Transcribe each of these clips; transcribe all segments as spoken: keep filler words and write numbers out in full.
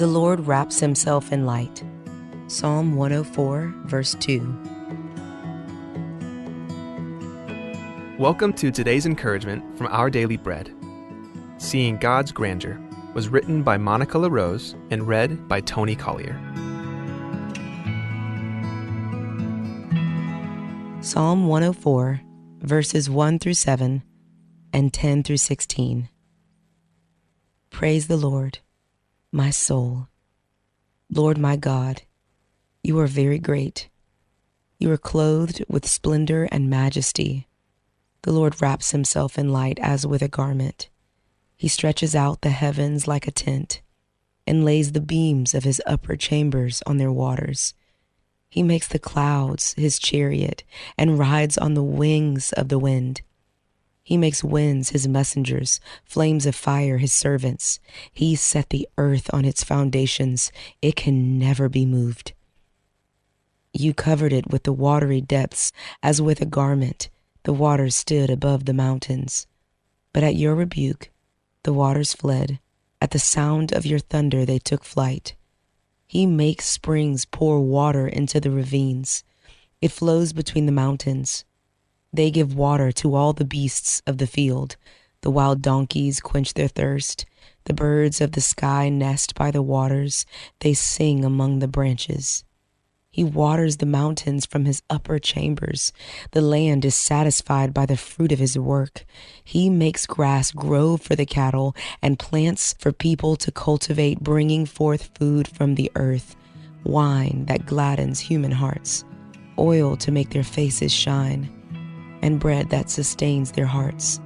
The Lord wraps himself in light. Psalm one oh four, verse two. Welcome to today's encouragement from Our Daily Bread. Seeing God's Grandeur was written by Monica LaRose and read by Tony Collier. Psalm one oh four, verses one through seven and ten through sixteen. Praise the Lord, my soul. Lord my God, you are very great. You are clothed with splendor and majesty. The Lord wraps himself in light as with a garment. He stretches out the heavens like a tent and lays the beams of his upper chambers on their waters. He makes the clouds his chariot and rides on the wings of the wind. He makes winds his messengers, flames of fire his servants. He set the earth on its foundations. It can never be moved. You covered it with the watery depths, as with a garment. The waters stood above the mountains. But at your rebuke, the waters fled. At the sound of your thunder, they took flight. He makes springs pour water into the ravines. It flows between the mountains. They give water to all the beasts of the field. The wild donkeys quench their thirst. The birds of the sky nest by the waters. They sing among the branches. He waters the mountains from his upper chambers. The land is satisfied by the fruit of his work. He makes grass grow for the cattle and plants for people to cultivate, bringing forth food from the earth, wine that gladdens human hearts, oil to make their faces shine, and bread that sustains their hearts.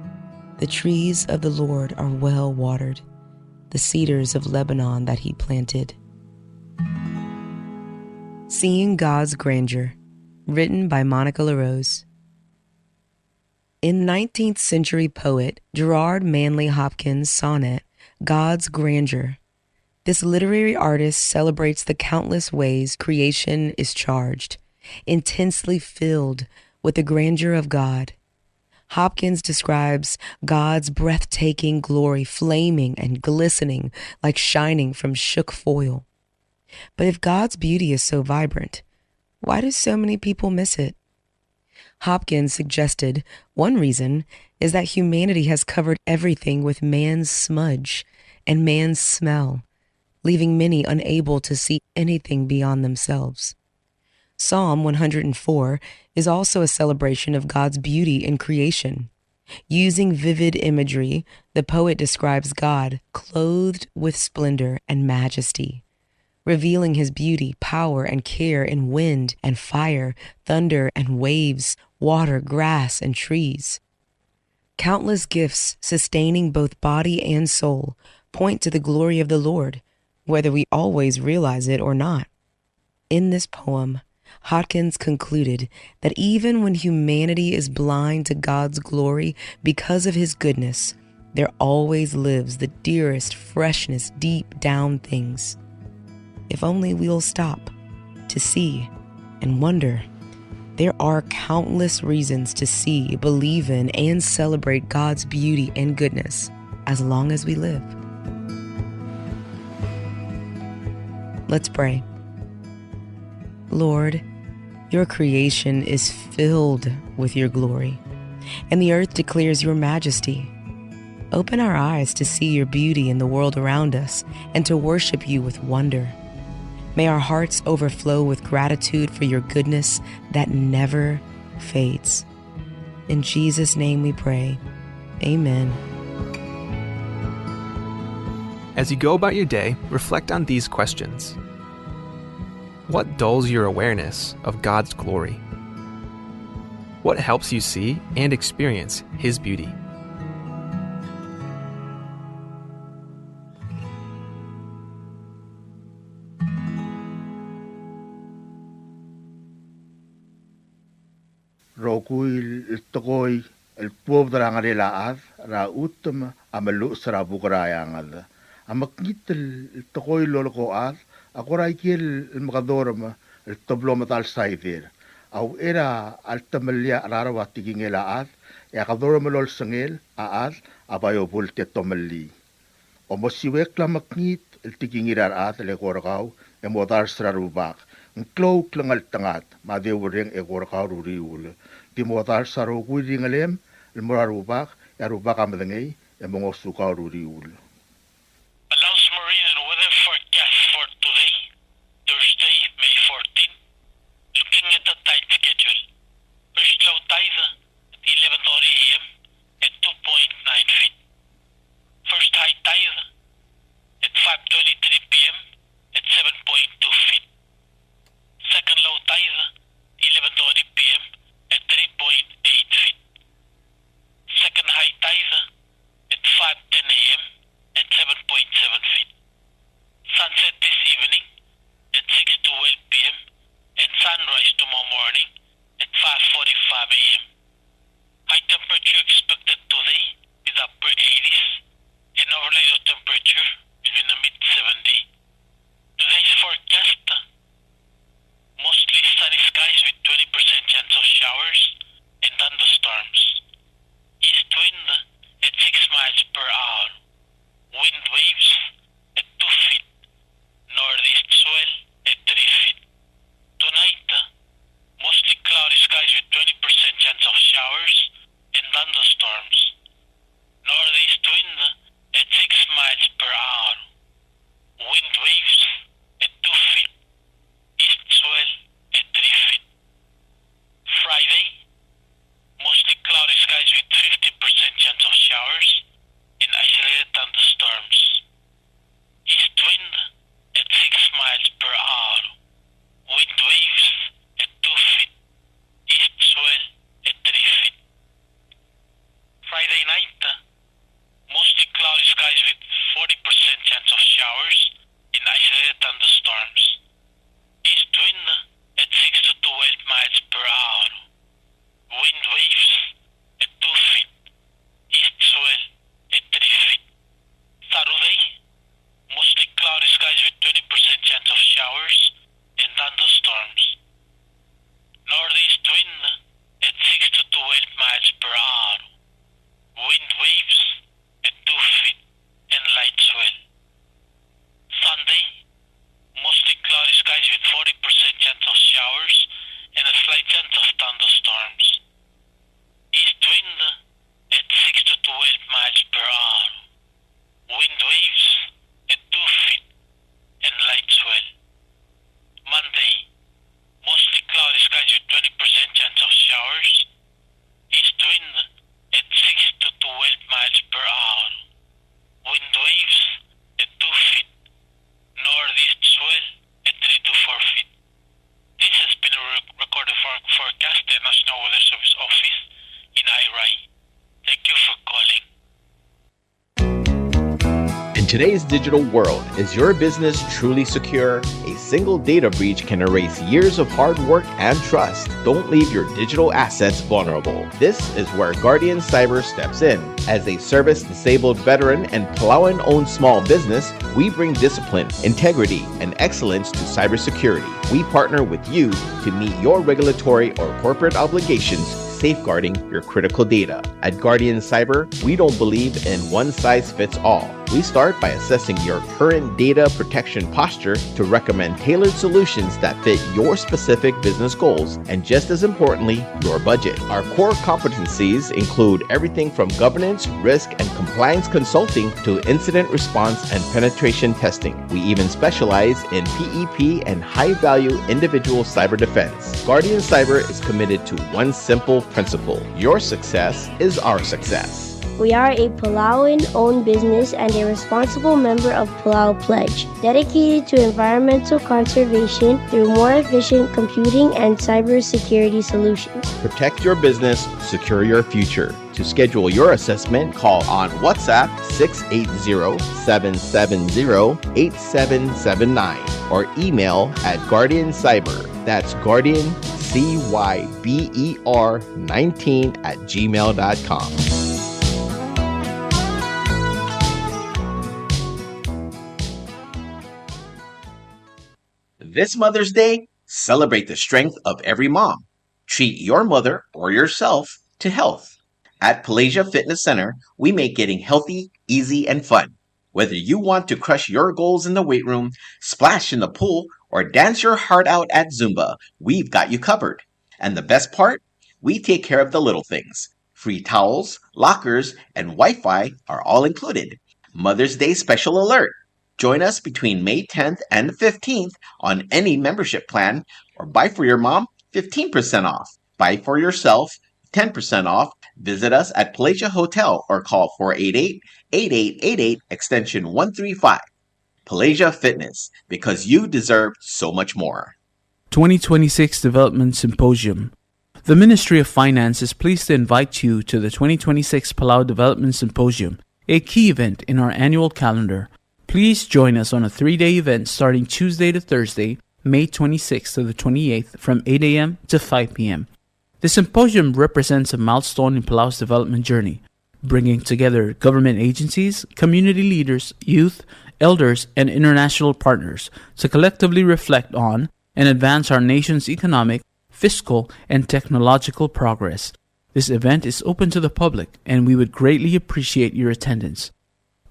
The trees of the Lord are well watered, the cedars of Lebanon that he planted. Seeing God's Grandeur, written by Monica LaRose. In nineteenth century poet Gerard Manley Hopkins' sonnet, God's Grandeur, this literary artist celebrates the countless ways creation is charged, intensely filled with the grandeur of God. Hopkins describes God's breathtaking glory flaming and glistening like shining from shook foil. But if God's beauty is so vibrant, why do so many people miss it? Hopkins suggested one reason is that humanity has covered everything with man's smudge and man's smell, leaving many unable to see anything beyond themselves. Psalm one hundred four is also a celebration of God's beauty in creation. Using vivid imagery, the poet describes God clothed with splendor and majesty, revealing his beauty, power, and care in wind and fire, thunder and waves, water, grass, and trees. Countless gifts sustaining both body and soul point to the glory of the Lord, whether we always realize it or not. In this poem, Hopkins concluded that even when humanity is blind to God's glory because of his goodness, there always lives the dearest freshness deep down things. If only we'll stop to see and wonder. There are countless reasons to see, believe in, and celebrate God's beauty and goodness as long as we live. Let's pray. Lord, your creation is filled with your glory, and the earth declares your majesty. Open our eyes to see your beauty in the world around us and to worship you with wonder. May our hearts overflow with gratitude for your goodness that never fades. In Jesus' name we pray. Amen. As you go about your day, reflect on these questions. What dulls your awareness of God's glory? What helps you see and experience His beauty? Rokui el tekoi el tuobed er a ngerel a chad er a chutem a meluches er a buk er a eanged. A mekngit el tekoi el lolekoi a chad a kora ikel mekedorem el teblo medal saider. A uchei er a letemellii a cheraro a tekingel a chad, e a kedorem el olsengel a chad a bai obult e tomellii. Omesiuekl a mekngit el tekingir a rechad el eko er kau e modars er a Rubak. Ng klou el klengeltengat me a deurreng eko er kau er a uriul. Di modars a rokui el ringelem el mo er a Rubak, e a Rubak a medengei e mo ngosukau er a uriul. Palau's marine and weather forecast for today, Thursday, May fourteen. Looking at the tide schedule. First low tide at eleven thirty a m at two point nine feet. First high tide at five twenty-three p m at seven point two feet. Second low tide, eleven thirty p m at three point eight feet. Second high tide at five ten a m at seven point seven feet. Sunset this evening at six twelve p m and sunrise tomorrow morning at five forty-five a m. High temperature expected today in the upper eighties, and overnight low temperature will be in the mid seventy. Today's forecast, mostly sunny skies with twenty percent chance of showers and thunderstorms. East wind at six miles per hour. Wind waves at two feet. Northeast swell at three feet. Tonight, mostly cloudy skies with twenty percent chance of showers and thunderstorms. Northeast wind at six miles per hour. Wind waves at two feet. East swell at three feet. Friday, mostly cloudy skies with fifty percent chance of showers and isolated thunderstorms. East wind at six miles per hour. Wind waves at two feet. East swell at three feet. Friday night, mostly cloudy skies with forty percent chance of showers and isolated thunderstorms. East wind at six to twelve miles per hour. Wind waves at two feet. East swell at three feet. Saturday, mostly cloudy skies with twenty percent chance of showers and thunderstorms. Northeast wind at six to twelve miles per hour. Wind waves at two feet and light swell. Sunday, mostly cloudy skies with forty percent chance of showers and a slight chance of thunderstorms. East wind at six to twelve miles per hour. Wind waves at two feet and light swell. Monday, mostly cloudy skies with twenty percent chance of showers. East wind at six to twelve miles per hour. Wind waves at two feet. Northeast swell at three to four feet. This has been a re- recorded for- forecast at National Weather Service Office in Airai. Thank you for calling. In today's digital world, is your business truly secure? A single data breach can erase years of hard work and trust. Don't leave your digital assets vulnerable. This is where Guardian Cyber steps in. As a service disabled veteran and Palauan owned small business, we bring discipline, integrity, and excellence to cybersecurity. We partner with you to meet your regulatory or corporate obligations, safeguarding your critical data. At Guardian Cyber, we don't believe in one size fits all. We start by assessing your current data protection posture to recommend tailored solutions that fit your specific business goals and, just as importantly, your budget. Our core competencies include everything from governance, risk, and compliance consulting to incident response and penetration testing. We even specialize in P E P and high value individual cyber defense. Guardian Cyber is committed to one simple principle: your success is our success. We are a Palauan owned business and a responsible member of Palau Pledge, dedicated to environmental conservation through more efficient computing and cybersecurity solutions. Protect your business, secure your future. To schedule your assessment, call on WhatsApp six eight zero, seven seven zero, eight seven seven nine or email at Guardian Cyber. That's Guardian C Y B E R nineteen at gmail dot com. This Mother's Day, celebrate the strength of every mom. Treat your mother or yourself to health. At Palasia Fitness Center, we make getting healthy easy and fun. Whether you want to crush your goals in the weight room, splash in the pool, or dance your heart out at Zumba, we've got you covered. And the best part? We take care of the little things. Free towels, lockers, and Wi-Fi are all included. Mother's Day special alert. Join us between May tenth and fifteenth on any membership plan, or buy for your mom, fifteen percent off. Buy for yourself, ten percent off. Visit us at Palasia Hotel or call four eight eight, eight eight eight eight, extension one three five. Palasia Fitness, because you deserve so much more. Twenty twenty-six Development Symposium. The Ministry of Finance is pleased to invite you to the twenty twenty-six Palau Development Symposium, a key event in our annual calendar. Please join us on a three-day event starting Tuesday to Thursday, May twenty-sixth to the twenty-eighth, from eight a m to five p m. The symposium represents a milestone in Palau's development journey, bringing together government agencies, community leaders, youth, elders, and international partners to collectively reflect on and advance our nation's economic, fiscal, and technological progress. This event is open to the public, and we would greatly appreciate your attendance.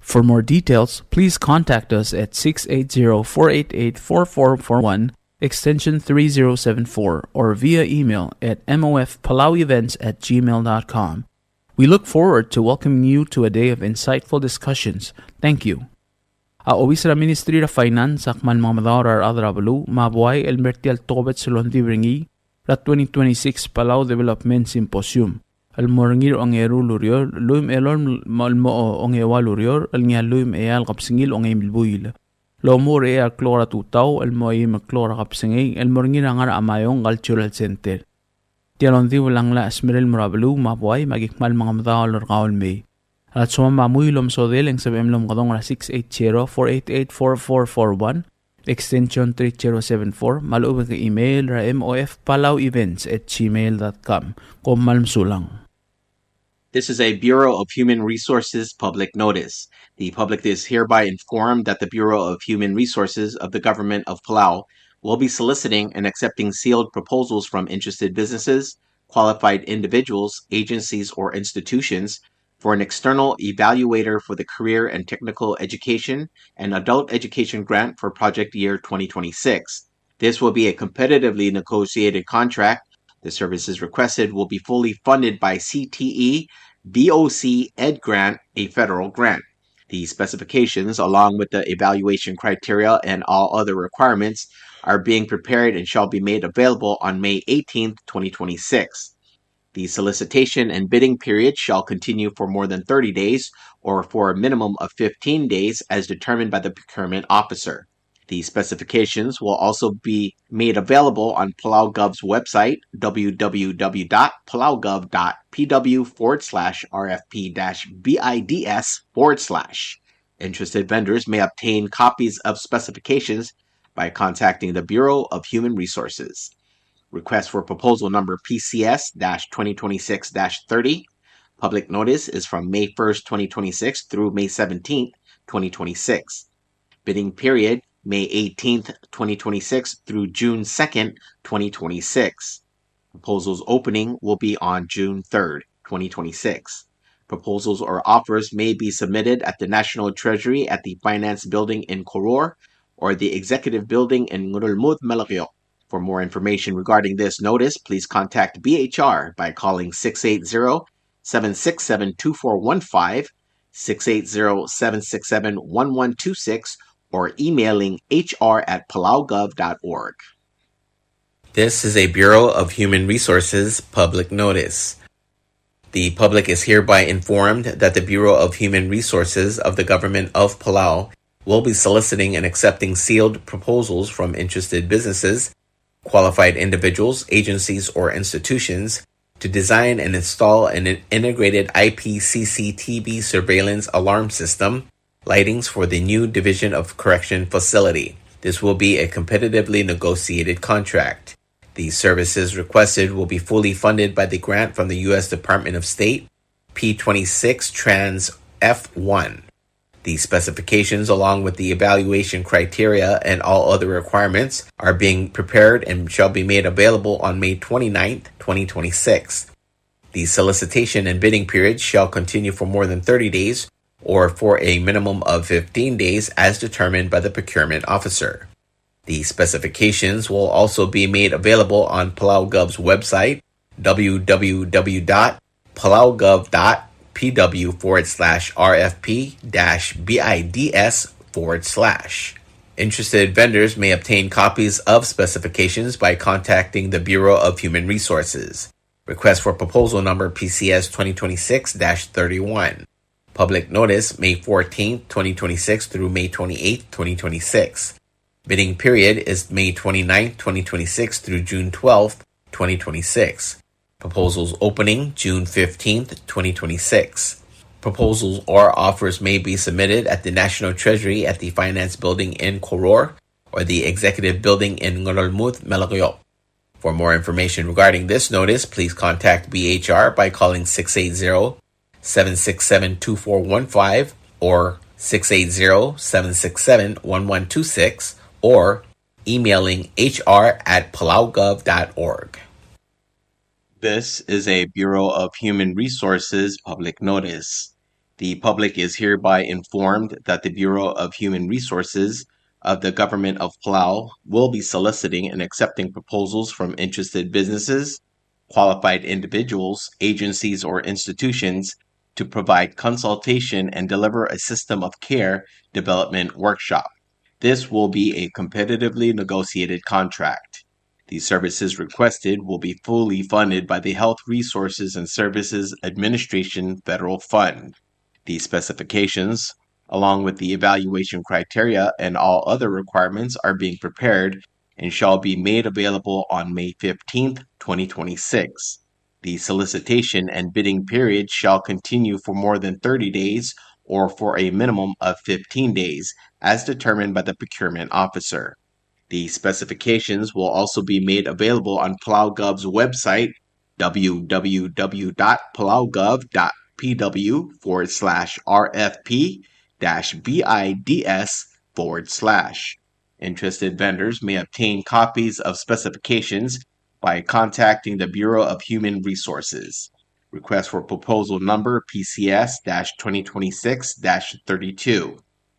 For more details, please contact us at six eight zero, four eight eight, four four four one, extension three zero seven four, or via email at mofpalauevents at gmail dot com. We look forward to welcoming you to a day of insightful discussions. Thank you. A obis er a Ministry er a Finance a kmal mengemedaol er a rechad er a beluu me a buai el mer tia el tokubets el ongdibel er ngii er a twenty twenty-six Palau Development Symposium el mo er ngii er a ongeru el ureor, lluich me a elolem el mo ongeua el ureor, el ngii a lluich me a eai el kebesengil a ongeim el buil. Lomuchel er a eai el klok er a tutau el mo eim el klok er a kebesengei el mo er ngii er a Ngarachamayong Cultural Center. Tia el ongdibel a nglai a smecher el mo er a beluu me a buai me aki kmal mengemedaol er kau el mei. A lsoam a mui el omesodel e ng sebechem el omekedong er a six eight zero, four eight eight, four four four one, extension three zero seven four, me a lechub e ke email er a mofpalauevents at gmail dot com. Kom kmal mesulang. This is a Bureau of Human Resources public notice. The public is hereby informed that the Bureau of Human Resources of the Government of Palau will be soliciting and accepting sealed proposals from interested businesses, qualified individuals, agencies, or institutions for an external evaluator for the Career and Technical Education and Adult Education Grant for project year twenty twenty-six. This will be a competitively negotiated contract. The services requested will be fully funded by C T E B O C Ed Grant, a federal grant. The specifications, along with the evaluation criteria and all other requirements, are being prepared and shall be made available on May eighteenth, twenty twenty-six. The solicitation and bidding period shall continue for more than thirty days or for a minimum of fifteen days as determined by the procurement officer. The specifications will also be made available on PalauGov's website, w w w dot palaugov dot p w forward slash r f p dash bids forward slash. Interested vendors may obtain copies of specifications by contacting the Bureau of Human Resources. Request for proposal number P C S dash twenty twenty-six dash thirty. Public notice is from May first, twenty twenty-six through May seventeenth, twenty twenty-six. Bidding period, May eighteenth, twenty twenty-six through June second, twenty twenty-six. Proposals opening will be on June third, twenty twenty-six. Proposals or offers may be submitted at the National Treasury at the Finance Building in Koror or the Executive Building in Ngerulmud, Melekeok. For more information regarding this notice, please contact B H R by calling six eight zero, seven six seven, two four one five, six eight zero, seven six seven, one one two six, or emailing H R at palaugov dot org. This is a Bureau of Human Resources public notice. The public is hereby informed that the Bureau of Human Resources of the Government of Palau will be soliciting and accepting sealed proposals from interested businesses, qualified individuals, agencies, or institutions to design and install an in-, integrated I P C C T V surveillance alarm system, lightings for the new Division of Correction facility. This will be a competitively negotiated contract. The services requested will be fully funded by the grant from the U S Department of State, P twenty-six Trans F one. The specifications, along with the evaluation criteria and all other requirements, are being prepared and shall be made available on May twenty-ninth, twenty twenty-six. The solicitation and bidding period shall continue for more than thirty days or for a minimum of fifteen days as determined by the procurement officer. The specifications will also be made available on Palau Gov's website, w w w dot palaugov dot p w forward slash r f p dash b i d s forward slash. Interested vendors may obtain copies of specifications by contacting the Bureau of Human Resources. Request for proposal number P C S twenty twenty-six dash thirty-one. Public notice, May fourteenth, twenty twenty-six through May twenty-eighth, twenty twenty-six. Bidding period is May twenty-ninth, twenty twenty-six through June twelfth, twenty twenty-six. Proposals opening June fifteenth, twenty twenty-six. Proposals or offers may be submitted at the National Treasury at the Finance Building in Koror or the Executive Building in Ngerulmud, Melekeok. For more information regarding this notice, please contact B H R by calling six eight zero, seven six seven, two four one five or six eight zero, seven six seven, one one two six or emailing H R at palaugov dot org. This is a Bureau of Human Resources public notice. The public is hereby informed that the Bureau of Human Resources of the Government of Palau will be soliciting and accepting proposals from interested businesses, qualified individuals, agencies, or institutions to provide consultation and deliver a system of care development workshop. This will be a competitively negotiated contract. The services requested will be fully funded by the Health Resources and Services Administration federal fund. The specifications, along with the evaluation criteria and all other requirements, are being prepared and shall be made available on May fifteenth, twenty twenty-six. The solicitation and bidding period shall continue for more than thirty days or for a minimum of fifteen days, as determined by the procurement officer. The specifications will also be made available on Palau Gov's website, w w w dot palaugov dot p w forward slash r f p dash b i d s forward slash. Interested vendors may obtain copies of specifications by contacting the Bureau of Human Resources. Request for proposal number P C S dash twenty twenty-six dash thirty-two.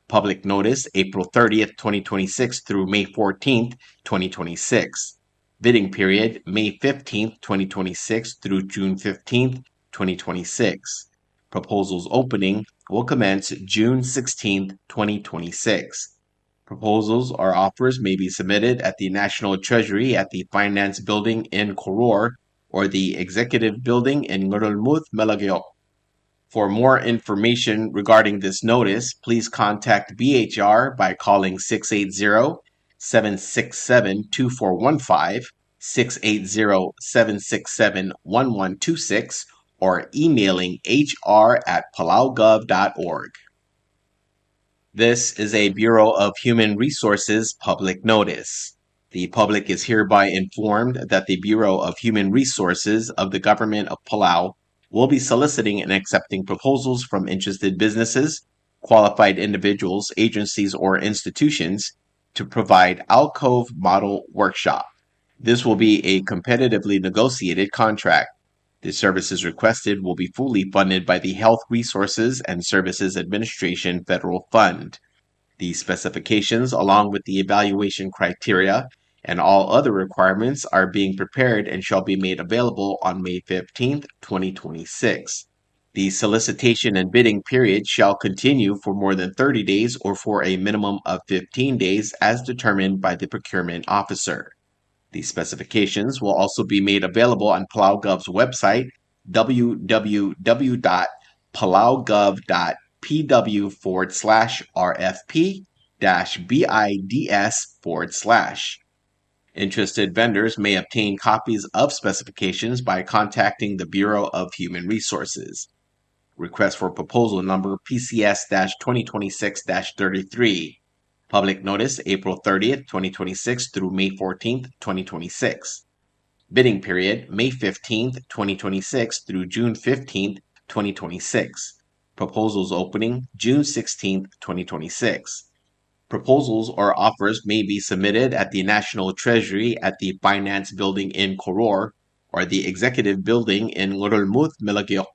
Public notice, April thirtieth, twenty twenty-six through May fourteenth, twenty twenty-six. Bidding period, May fifteenth, twenty twenty-six through June fifteenth, twenty twenty-six. Proposals opening will commence June sixteenth, twenty twenty-six. Proposals or offers may be submitted at the National Treasury at the Finance Building in Koror or the Executive Building in Ngerulmud, Melekeok. For more information regarding this notice, please contact B H R by calling six eight zero, seven six seven, two four one five, six eight zero, seven six seven, one one two six, or emailing H R at palaugov dot org. This is a Bureau of Human Resources public notice. The public is hereby informed that the Bureau of Human Resources of the Government of Palau will be soliciting and accepting proposals from interested businesses, qualified individuals, agencies, or institutions to provide alcove model workshop. This will be a competitively negotiated contract. The services requested will be fully funded by the Health Resources and Services Administration federal fund. The specifications, along with the evaluation criteria and all other requirements, are being prepared and shall be made available on May fifteenth, twenty twenty-six. The solicitation and bidding period shall continue for more than thirty days or for a minimum of fifteen days as determined by the procurement officer. The specifications will also be made available on Palau Gov's website, w w w dot palaugov dot p w forward slash r f p dash b i d s forward slash. Interested vendors may obtain copies of specifications by contacting the Bureau of Human Resources. Request for proposal number P C S dash twenty twenty-six dash thirty-three. Public notice, April thirtieth, twenty twenty-six through May fourteenth, twenty twenty-six. Bidding period, May fifteenth, twenty twenty-six through June fifteenth, twenty twenty-six. Proposals opening June sixteenth, twenty twenty-six. Proposals or offers may be submitted at the National Treasury at the Finance Building in Koror or the Executive Building in Ngerulmud, Melekeok.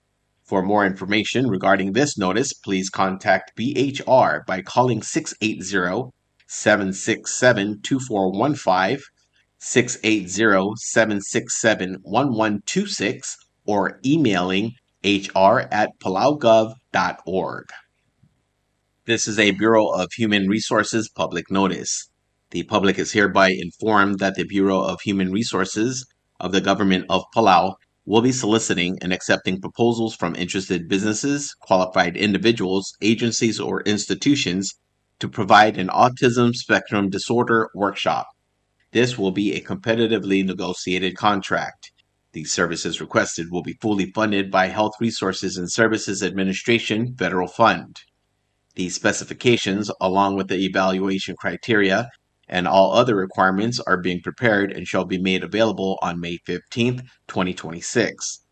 For more information regarding this notice, please contact B H R by calling six eight zero, seven six seven, two four one five, six eight zero, seven six seven, one one two six, or emailing H R at palaugov dot org. This is a Bureau of Human Resources public notice. The public is hereby informed that the Bureau of Human Resources of the Government of Palau will be soliciting and accepting proposals from interested businesses, qualified individuals, agencies, or institutions to provide an autism spectrum disorder workshop. This will be a competitively negotiated contract. The services requested will be fully funded by Health Resources and Services Administration federal fund. The specifications, along with the evaluation criteria and all other requirements, are being prepared and shall be made available on May fifteenth, twenty twenty-six.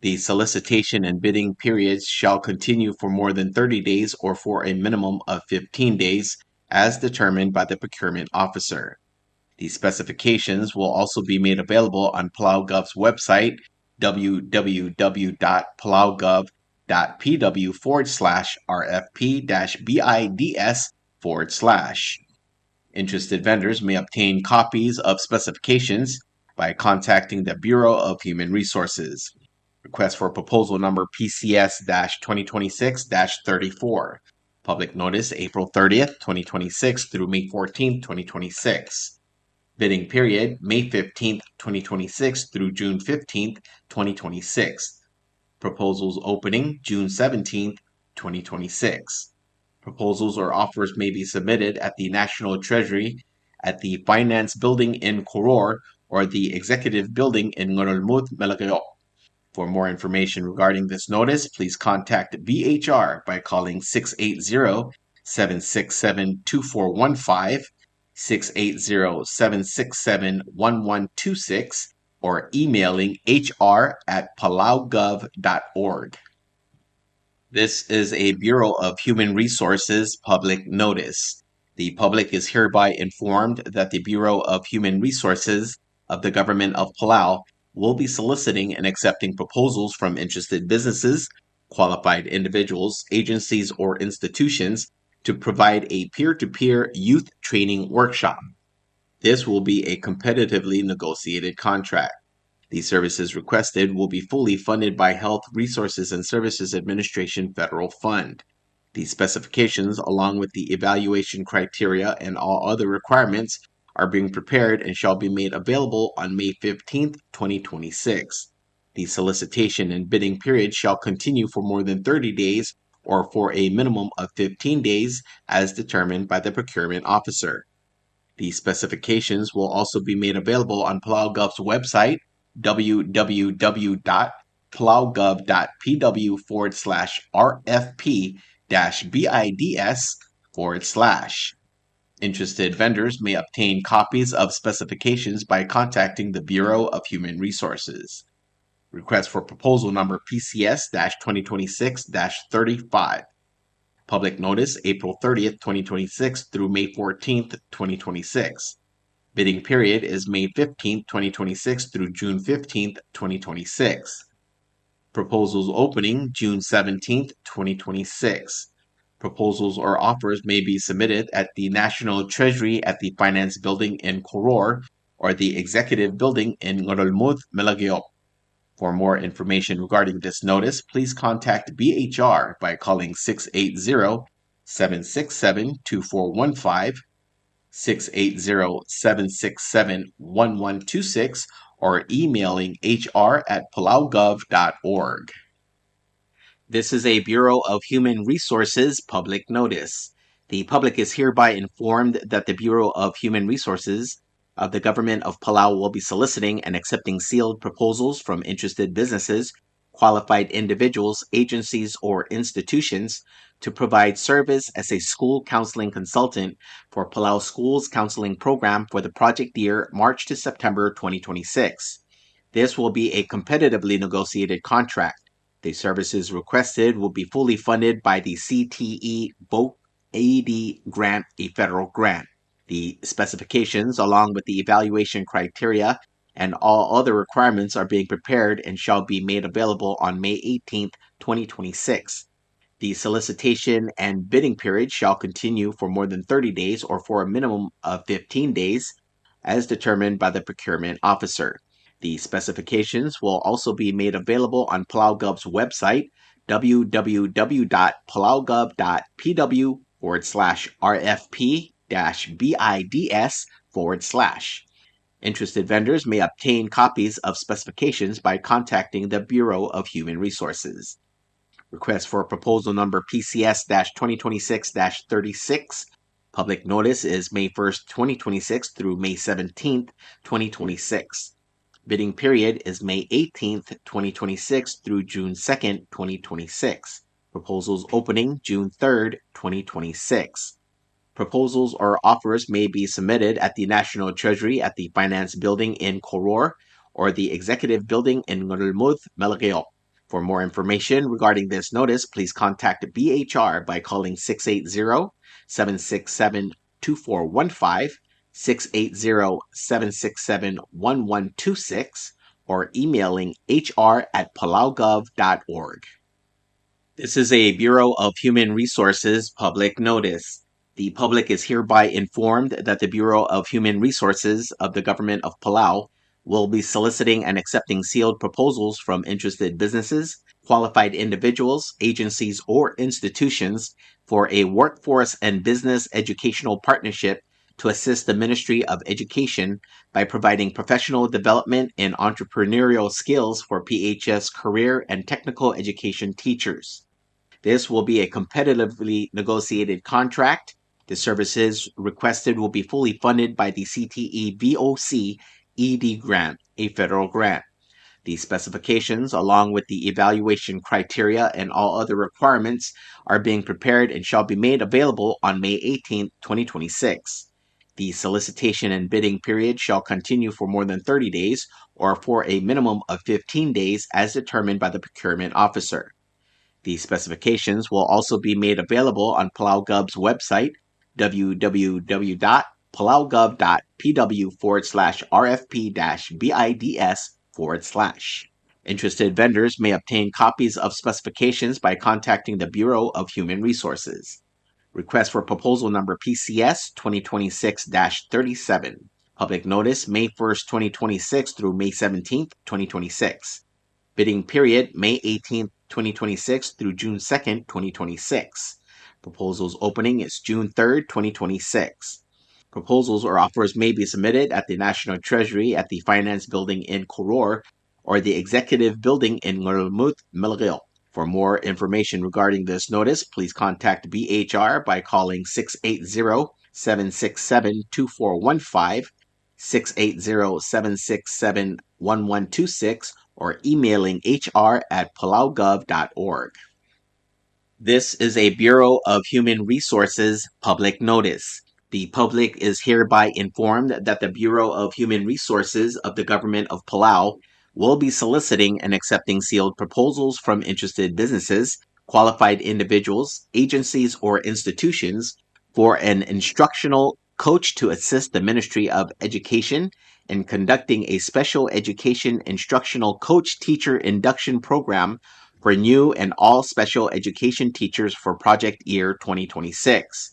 The solicitation and bidding periods shall continue for more than thirty days or for a minimum of fifteen days, as determined by the procurement officer. The specifications will also be made available on PalauGov's website, w w w dot palaugov dot p w forward slash r f p dash b i d s forward slash. Interested vendors may obtain copies of specifications by contacting the Bureau of Human Resources. Request for proposal number P C S dash twenty twenty-six dash thirty-four. Public notice, April thirtieth, twenty twenty-six through May fourteenth, twenty twenty-six. Bidding period, May fifteenth, twenty twenty-six through June fifteenth, twenty twenty-six. Proposals opening, June seventeenth, twenty twenty-six. Proposals or offers may be submitted at the National Treasury at the Finance Building in Koror or the Executive Building in Ngerulmud, Melekeok. For more information regarding this notice, please contact B H R by calling six eight zero, seven six seven, two four one five, six eight zero, seven six seven, one one two six, or emailing H R at palaugov dot org. This is a Bureau of Human Resources public notice. The public is hereby informed that the Bureau of Human Resources of the Government of Palau will be soliciting and accepting proposals from interested businesses, qualified individuals, agencies, or institutions to provide a peer-to-peer youth training workshop. This will be a competitively negotiated contract. The services requested will be fully funded by Health Resources and Services Administration federal fund. The specifications, along with the evaluation criteria and all other requirements, are being prepared and shall be made available on May fifteenth, twenty twenty-six. The solicitation and bidding period shall continue for more than thirty days or for a minimum of fifteen days as determined by the procurement officer. The specifications will also be made available on PalauGov's website, w w w dot palaugov dot p w forward slash r f p dash b i d s forward slash. Interested vendors may obtain copies of specifications by contacting the Bureau of Human Resources. Request for proposal number P C S dash twenty twenty-six dash thirty-five. Public notice, April thirtieth, twenty twenty-six through May fourteenth, twenty twenty-six. Bidding period is May fifteenth, twenty twenty-six through June fifteenth, twenty twenty-six. Proposals opening June seventeenth, twenty twenty-six. Proposals or offers may be submitted at the National Treasury at the Finance Building in Koror or the Executive Building in Ngerulmud, Melekeok. For more information regarding this notice, please contact B H R by calling six eight zero, seven six seven, two four one five, six eight zero, seven six seven, one one two six, or emailing H R at palaugov dot org. This is a Bureau of Human Resources public notice. The public is hereby informed that the Bureau of Human Resources of the Government of Palau will be soliciting and accepting sealed proposals from interested businesses, qualified individuals, agencies, or institutions to provide service as a school counseling consultant for Palau Schools Counseling Program for the project year March to September twenty twenty-six. This will be a competitively negotiated contract. The services requested will be fully funded by the C T E Voc Ed grant, a federal grant. The specifications, along with the evaluation criteria and all other requirements, are being prepared and shall be made available on May eighteenth, twenty twenty-six. The solicitation and bidding period shall continue for more than thirty days or for a minimum of fifteen days, as determined by the procurement officer. The specifications will also be made available on PalauGov's website, w w w dot palaugov dot p w forward slash r f p dash b i d s forward slash. Interested vendors may obtain copies of specifications by contacting the Bureau of Human Resources. Request for proposal number P C S dash twenty twenty-six dash thirty-six. Public notice is May first, twenty twenty-six through May seventeenth, twenty twenty-six. Bidding period is May eighteenth, twenty twenty-six through June second, twenty twenty-six. Proposals opening June third, twenty twenty-six. Proposals or offers may be submitted at the National Treasury at the Finance Building in Koror or the Executive Building in Ngerulmud, Melekeok. For more information regarding this notice, please contact B H R by calling six eight zero, seven six seven, two four one five, six eight zero, seven six seven, one one two six, or emailing H R at palaugov dot org. This is a Bureau of Human Resources public notice. The public is hereby informed that the Bureau of Human Resources of the Government of Palau will be soliciting and accepting sealed proposals from interested businesses, qualified individuals, agencies, or institutions for a workforce and business educational partnership to assist the Ministry of Education by providing professional development and entrepreneurial skills for P H S career and technical education teachers. This will be a competitively negotiated contract. The services requested will be fully funded by the C T E V O C E D grant, a federal grant. The specifications, along with the evaluation criteria and all other requirements, are being prepared and shall be made available on May eighteenth, twenty twenty-six. The solicitation and bidding period shall continue for more than thirty days or for a minimum of fifteen days as determined by the procurement officer. The specifications will also be made available on PalauGov's website, w w w dot palaugov dot p w forward slash r f p dash b i d s forward slash. Interested vendors may obtain copies of specifications by contacting the Bureau of Human Resources. Request for proposal number P C S twenty twenty-six dash thirty-seven. Public notice, May first, twenty twenty-six through May seventeenth, twenty twenty-six. Bidding period, May eighteenth, twenty twenty-six through June second, twenty twenty-six. Proposals opening is June third, twenty twenty-six. Proposals or offers may be submitted at the National Treasury at the Finance Building in Koror or the Executive Building in Ngerulmud, Melekeok. For more information regarding this notice, please contact B H R by calling six eight zero, seven six seven, two four one five, six eight zero, seven six seven, one one two six, or emailing H R at palaugov dot org. This is a Bureau of Human Resources public notice. The public is hereby informed that the Bureau of Human Resources of the Government of Palau will be soliciting and accepting sealed proposals from interested businesses, qualified individuals, agencies, or institutions for an instructional coach to assist the Ministry of Education in conducting a special education instructional coach teacher induction program for new and all special education teachers for project year twenty twenty-six.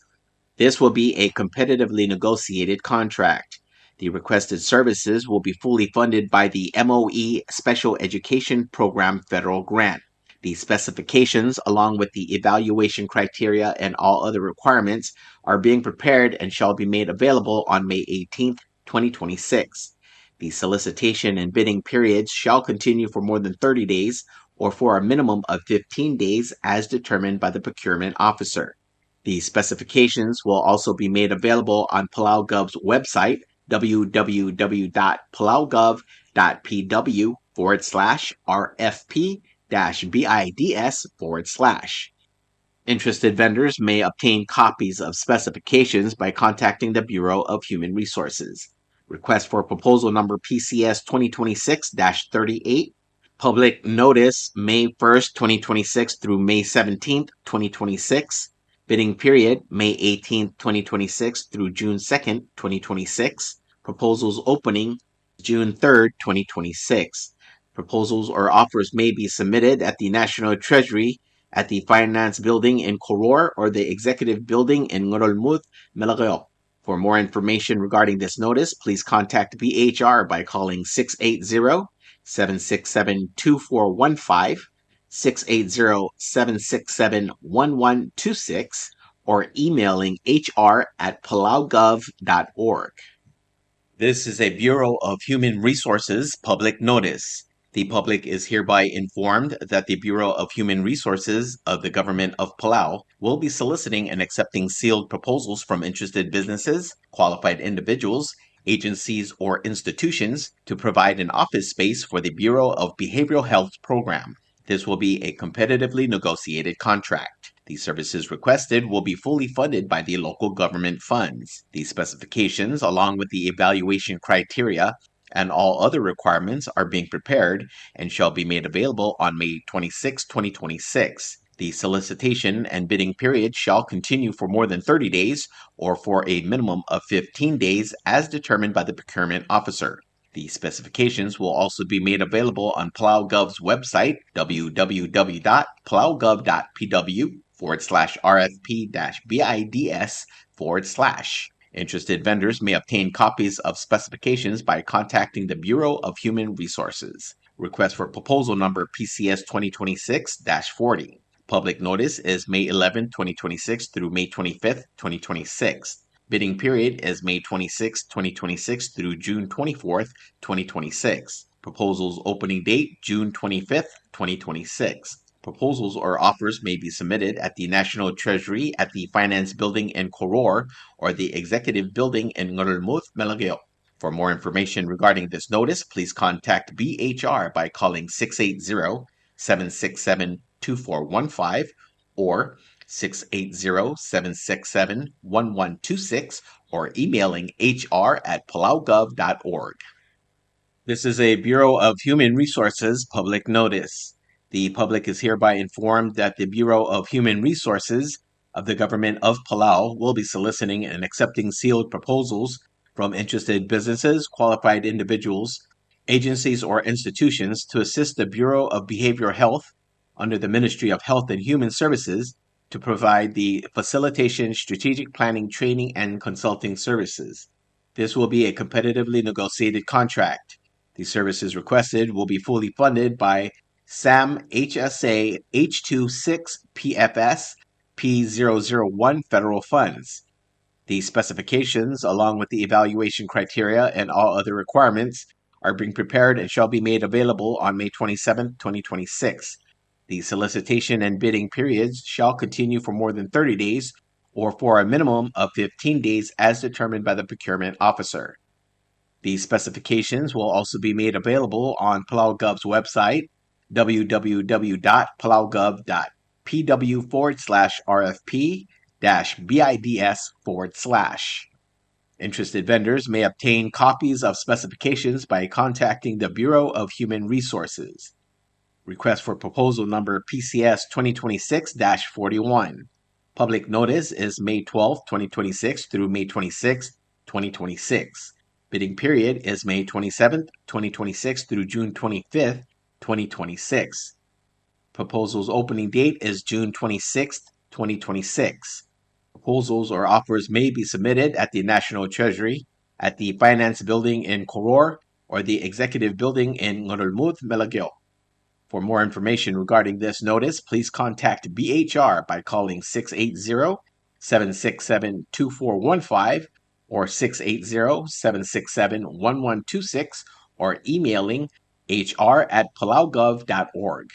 This will be a competitively negotiated contract. The requested services will be fully funded by the M O E Special Education Program federal grant. The specifications, along with the evaluation criteria and all other requirements, are being prepared and shall be made available on May eighteenth, twenty twenty-six. The solicitation and bidding periods shall continue for more than thirty days or for a minimum of fifteen days as determined by the procurement officer. The specifications will also be made available on PalauGov's website, w w w dot palaugov dot p w forward slash r f p dash b i d s forward slash. Interested vendors may obtain copies of specifications by contacting the Bureau of Human Resources. Request for proposal number P C S twenty twenty-six dash thirty-eight. Public notice, May first, twenty twenty-six through May seventeenth, twenty twenty-six. Bidding period, May eighteenth, twenty twenty-six through June second, twenty twenty-six. Proposals opening, June third, twenty twenty-six. Proposals or offers may be submitted at the National Treasury at the Finance Building in Koror or the Executive Building in Ngerulmud, Melekeok. For more information regarding this notice, please contact B H R by calling six eight zero, seven six seven, two four one five, six eight zero, seven six seven, one one two six, or emailing H R at palaugov dot org. This is a Bureau of Human Resources public notice. The public is hereby informed that the Bureau of Human Resources of the Government of Palau will be soliciting and accepting sealed proposals from interested businesses, qualified individuals, agencies, or institutions to provide an office space for the Bureau of Behavioral Health program. This will be a competitively negotiated contract. The services requested will be fully funded by the local government funds. The specifications, along with the evaluation criteria and all other requirements, are being prepared and shall be made available on May twenty-sixth, twenty twenty-six. The solicitation and bidding period shall continue for more than thirty days or for a minimum of fifteen days as determined by the procurement officer. The specifications will also be made available on PalauGov's website, w w w dot palaugov dot p w forward slash r f p dash b i d s forward slash. Interested vendors may obtain copies of specifications by contacting the Bureau of Human Resources. Request for proposal number P C S twenty twenty-six dash forty. Public notice is May eleventh, twenty twenty-six through May twenty-fifth, twenty twenty-six. Bidding period is May twenty-sixth, twenty twenty-six through June twenty-fourth, twenty twenty-six. Proposals opening date, June twenty-fifth, twenty twenty-six. Proposals or offers may be submitted at the National Treasury at the Finance Building in Koror or the Executive Building in Ngerulmud, Melekeok. For more information regarding this notice, please contact B H R by calling six eight zero, seven six seven, two four one five or six eight zero, seven six seven, one one two six or emailing H R at palaugov dot org. This is a Bureau of Human Resources public notice. The public is hereby informed that the Bureau of Human Resources of the Government of Palau will be soliciting and accepting sealed proposals from interested businesses, qualified individuals, agencies, or institutions to assist the Bureau of Behavioral Health under the Ministry of Health and Human Services to provide the facilitation, strategic planning, training, and consulting services. This will be a competitively negotiated contract. The services requested will be fully funded by SAM H S A H two six P F S P zero zero one federal funds. The specifications, along with the evaluation criteria and all other requirements, are being prepared and shall be made available on May twenty-seventh, twenty twenty-six. The solicitation and bidding periods shall continue for more than thirty days or for a minimum of fifteen days as determined by the procurement officer. These specifications will also be made available on PalauGov's website, w w w dot palaugov dot p w forward slash r f p dash b i d s forward slash. Interested vendors may obtain copies of specifications by contacting the Bureau of Human Resources. Request for proposal number P C S twenty twenty-six dash forty-one. Public notice is May twelfth, twenty twenty-six through May twenty-sixth, twenty twenty-six. Bidding period is May twenty-seventh, twenty twenty-six through June twenty-fifth, twenty twenty-six. Proposals opening date is June twenty-sixth, twenty twenty-six. Proposals or offers may be submitted at the National Treasury, at the Finance Building in Koror, or the Executive Building in Ngerulmud, Melekeok. For more information regarding this notice, please contact B H R by calling six eight zero, seven six seven, two four one five or six eight zero, seven six seven, one one two six or emailing H R at palaugov dot org.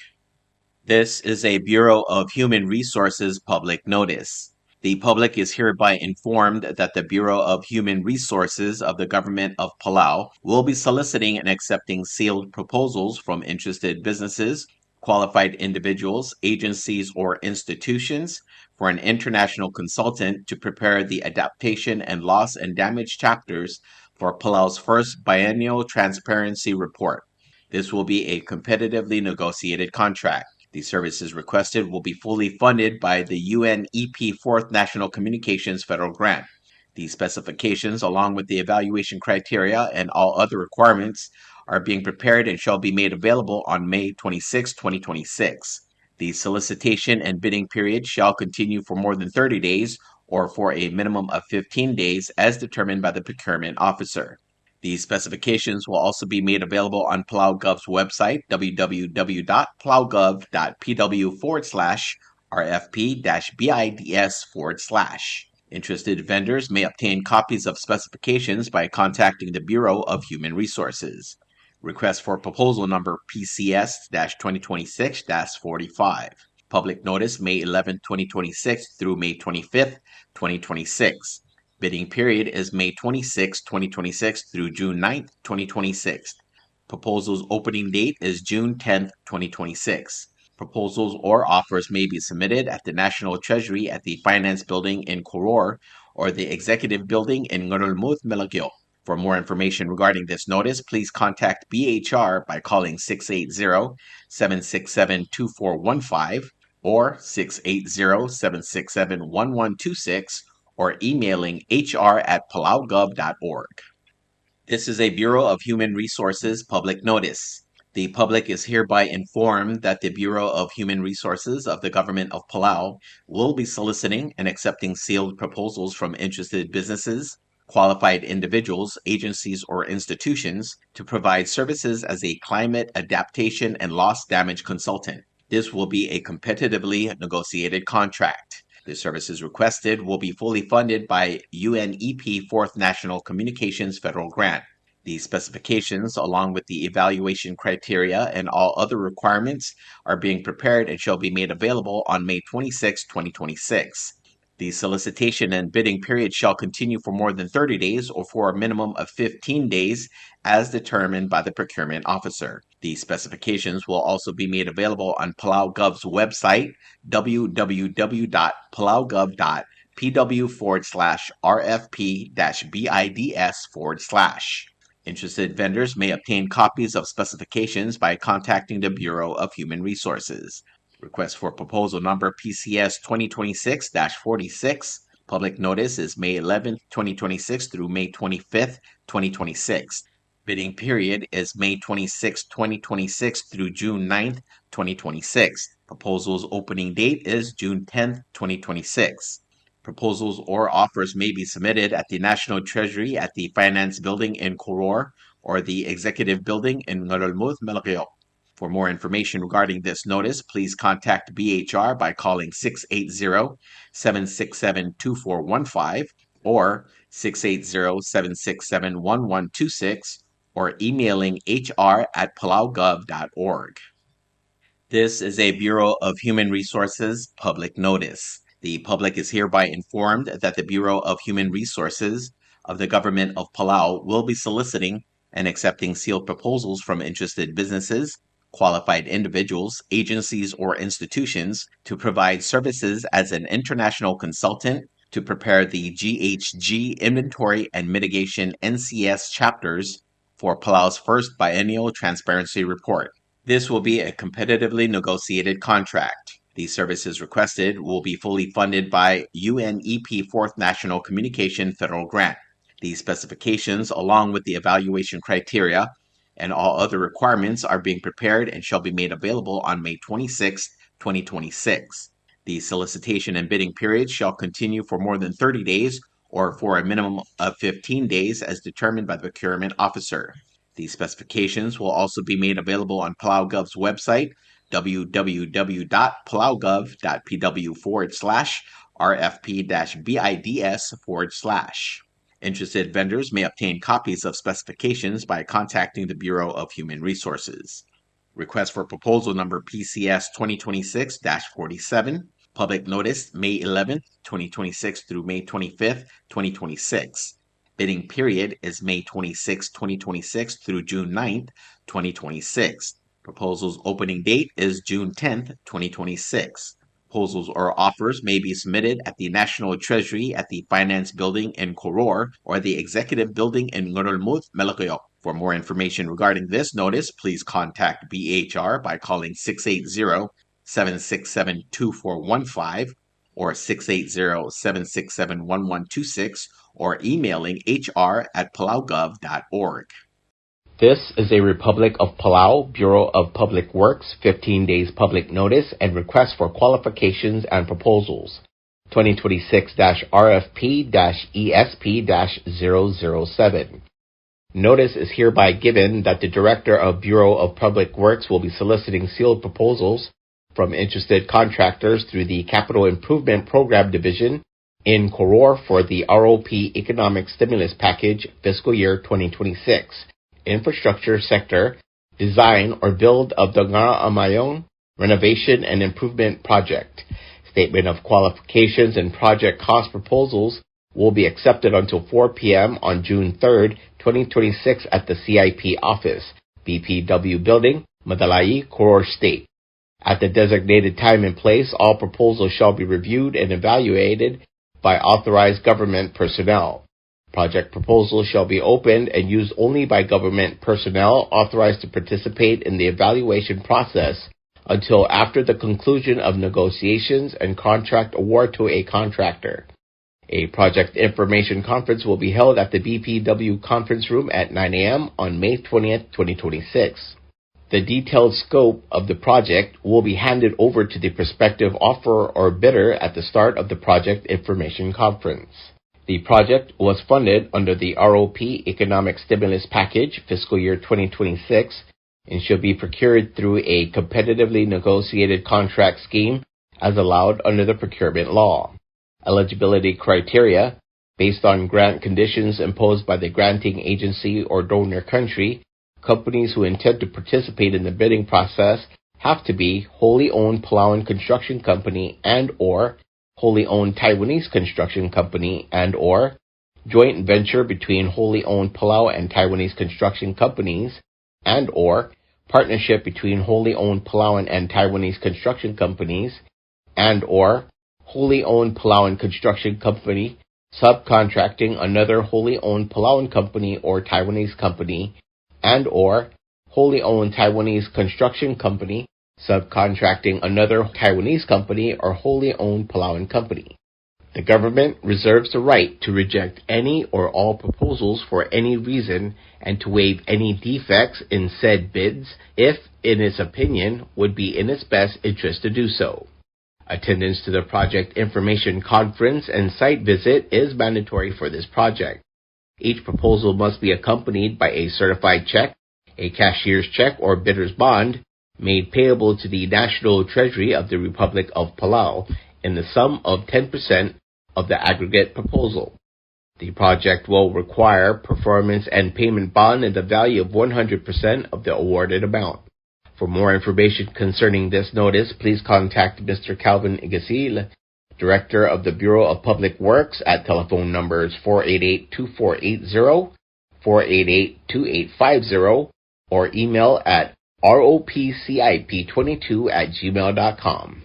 This is a Bureau of Human Resources public notice. The public is hereby informed that the Bureau of Human Resources of the Government of Palau will be soliciting and accepting sealed proposals from interested businesses, qualified individuals, agencies, or institutions for an international consultant to prepare the adaptation and loss and damage chapters for Palau's first biennial transparency report. This will be a competitively negotiated contract. The services requested will be fully funded by the U N E P Fourth National Communications Federal Grant. The specifications, along with the evaluation criteria and all other requirements, are being prepared and shall be made available on May twenty-sixth, twenty twenty-six. The solicitation and bidding period shall continue for more than thirty days or for a minimum of fifteen days as determined by the procurement officer. These specifications will also be made available on Palau Gov's website, w w w dot palau gov dot p w forward slash r f p dash b i d s forward slash. Interested vendors may obtain copies of specifications by contacting the Bureau of Human Resources. Request for proposal number P C S dash twenty twenty-six dash forty-five. Public notice, May eleventh, twenty twenty-six through May twenty-fifth, twenty twenty-six. Bidding period is May twenty-sixth, twenty twenty-six through June ninth, twenty twenty-six. Proposals opening date is June tenth, twenty twenty-six. Proposals or offers may be submitted at the National Treasury at the Finance Building in Koror or the Executive Building in Ngerulmud, Melekeok. For more information regarding this notice, please contact B H R by calling six eight zero, seven six seven, two four one five or six eight zero, seven six seven, one one two six or emailing H R at palaugov dot org. This is a Bureau of Human Resources public notice. The public is hereby informed that the Bureau of Human Resources of the Government of Palau will be soliciting and accepting sealed proposals from interested businesses, qualified individuals, agencies, or institutions to provide services as a climate adaptation and loss damage consultant. This will be a competitively negotiated contract. The services requested will be fully funded by U N E P Fourth National Communications Federal Grant. The specifications, along with the evaluation criteria and all other requirements, are being prepared and shall be made available on May twenty-sixth, twenty twenty-six. The solicitation and bidding period shall continue for more than thirty days or for a minimum of fifteen days as determined by the procurement officer. The specifications will also be made available on Palau Gov's website, w w w dot palau gov dot p w forward slash r f p dash b i d s forward slash. Interested vendors may obtain copies of specifications by contacting the Bureau of Human Resources. Request for proposal number P C S twenty twenty-six dash forty-six. Public notice is May eleventh, twenty twenty-six through May twenty-fifth, twenty twenty-six. Bidding period is May twenty-sixth, twenty twenty-six through June ninth, twenty twenty-six. Proposals opening date is June tenth, twenty twenty-six. Proposals or offers may be submitted at the National Treasury at the Finance Building in Koror or the Executive Building in Ngerulmud, Melekeok. For more information regarding this notice, please contact B H R by calling six eight zero, seven six seven, two four one five or six eight zero, seven six seven, one one two six or emailing H R at palaugov dot org. This is a Bureau of Human Resources public notice. The public is hereby informed that the Bureau of Human Resources of the Government of Palau will be soliciting and accepting sealed proposals from interested businesses, qualified individuals, agencies, or institutions to provide services as an international consultant to prepare the G H G inventory and mitigation N C S chapters for Palau's first biennial transparency report. This will be a competitively negotiated contract. The services requested will be fully funded by U N E P Fourth National Communication Federal Grant. The specifications, along with the evaluation criteria and all other requirements, are being prepared and shall be made available on May twenty-sixth, twenty twenty-six. The solicitation and bidding period shall continue for more than thirty days or for a minimum of fifteen days as determined by the procurement officer. The specifications will also be made available on Palau Gov's website, w w w dot palau gov dot p w forward slash r f p dash b i d s forward slash. Interested vendors may obtain copies of specifications by contacting the Bureau of Human Resources. Request for proposal number P C S twenty twenty-six dash forty-seven. Public notice, May eleventh, twenty twenty-six through May twenty-fifth, twenty twenty-six. Bidding period is May twenty-sixth, twenty twenty-six through June ninth, twenty twenty-six. Proposals opening date is June tenth, twenty twenty-six. Proposals or offers may be submitted at the National Treasury at the Finance Building in Koror or the Executive Building in Ngerulmud, Melekeok. For more information regarding this notice, please contact B H R by calling six eight zero, seven six seven, two four one five or six eight zero, seven six seven, one one two six or emailing H R at palaugov dot org. This is a Republic of Palau Bureau of Public Works fifteen days public notice and request for qualifications and proposals, twenty twenty-six dash R F P dash E S P dash zero zero seven. Notice is hereby given that the Director of Bureau of Public Works will be soliciting sealed proposals from interested contractors through the Capital Improvement Program Division in Koror for the R O P Economic Stimulus Package fiscal year twenty twenty-six, infrastructure sector, design or build of the Ngarachamayong Renovation and Improvement Project. Statement of qualifications and project cost proposals will be accepted until four p.m. on June third, twenty twenty-six at the C I P office, B P W Building, Medalaii, Koror State. At the designated time and place, all proposals shall be reviewed and evaluated by authorized government personnel. Project proposals shall be opened and used only by government personnel authorized to participate in the evaluation process until after the conclusion of negotiations and contract award to a contractor. A project information conference will be held at the B P W conference room at nine a.m. on May twentieth, twenty twenty-six. The detailed scope of the project will be handed over to the prospective offeror or bidder at the start of the project information conference. The project was funded under the R O P Economic Stimulus Package fiscal year twenty twenty-six and shall be procured through a competitively negotiated contract scheme as allowed under the procurement law. Eligibility criteria: based on grant conditions imposed by the granting agency or donor country, companies who intend to participate in the bidding process have to be wholly owned Palauan construction company and or wholly owned Taiwanese construction company and or joint venture between wholly owned Palau and Taiwanese construction companies and or partnership between wholly owned Palauan and Taiwanese construction companies and or wholly owned Palauan construction company subcontracting another wholly owned Palauan company or Taiwanese company and or wholly owned Taiwanese construction company subcontracting another Taiwanese company or wholly owned Palauan company. The government reserves the right to reject any or all proposals for any reason and to waive any defects in said bids if, in its opinion, would be in its best interest to do so. Attendance to the project information conference and site visit is mandatory for this project. Each proposal must be accompanied by a certified check, a cashier's check or bidder's bond made payable to the National Treasury of the Republic of Palau in the sum of ten percent of the aggregate proposal. The project will require performance and payment bond in the value of one hundred percent of the awarded amount. For more information concerning this notice, please contact Mister Calvin Igasil, Director of the Bureau of Public Works, at telephone numbers four eight eight two four eight zero, four eight eight two eight five zero, or email at R O P C I P twenty-two at gmail dot com.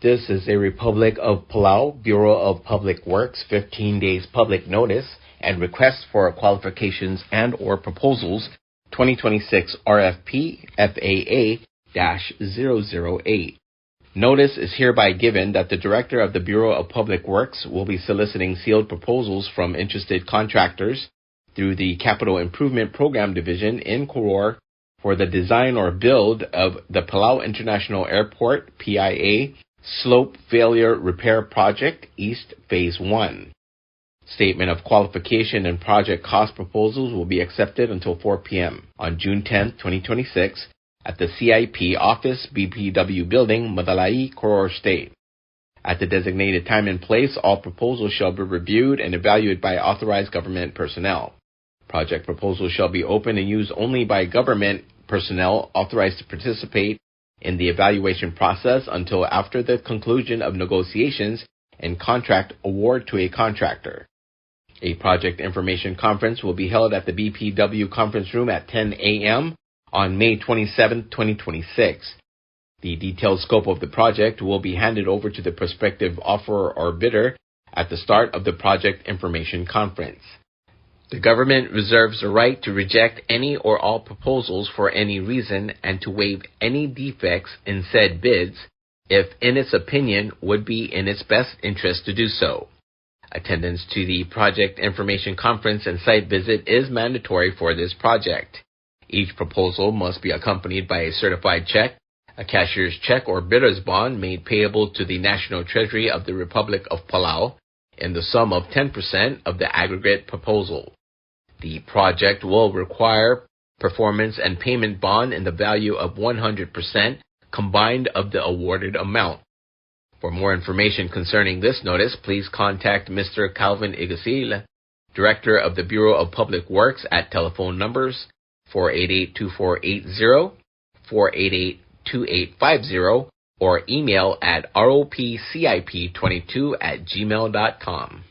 This is a Republic of Palau Bureau of Public Works fifteen days public notice and request for qualifications and or proposals, twenty twenty-six R F P F A A dash zero zero eight. Notice is hereby given that the Director of the Bureau of Public Works will be soliciting sealed proposals from interested contractors through the Capital Improvement Program Division in Koror for the design or build of the Palau International Airport, P I A, Slope Failure Repair Project East Phase one. Statement of qualification and project cost proposals will be accepted until four p.m. on June tenth, twenty twenty-six, at the C I P office, B P W Building, Medalaii, Koror State. At the designated time and place, all proposals shall be reviewed and evaluated by authorized government personnel. Project proposals shall be opened and used only by government personnel authorized to participate in the evaluation process until after the conclusion of negotiations and contract award to a contractor. A project information conference will be held at the B P W conference room at ten a.m. on May twenty-seventh, twenty twenty-six. The detailed scope of the project will be handed over to the prospective offeror or bidder at the start of the project information conference. The government reserves the right to reject any or all proposals for any reason and to waive any defects in said bids if, in its opinion, would be in its best interest to do so. Attendance to the project information conference and site visit is mandatory for this project. Each proposal must be accompanied by a certified check, a cashier's check or bidder's bond made payable to the National Treasury of the Republic of Palau in the sum of ten percent of the aggregate proposal. The project will require performance and payment bond in the value of one hundred percent combined of the awarded amount. For more information concerning this notice, please contact Mister Calvin Igasil, Director of the Bureau of Public Works, at telephone numbers four eight eight two four eight zero, four eight eight two eight five zero, or email at R O P C I P twenty-two at gmail dot com.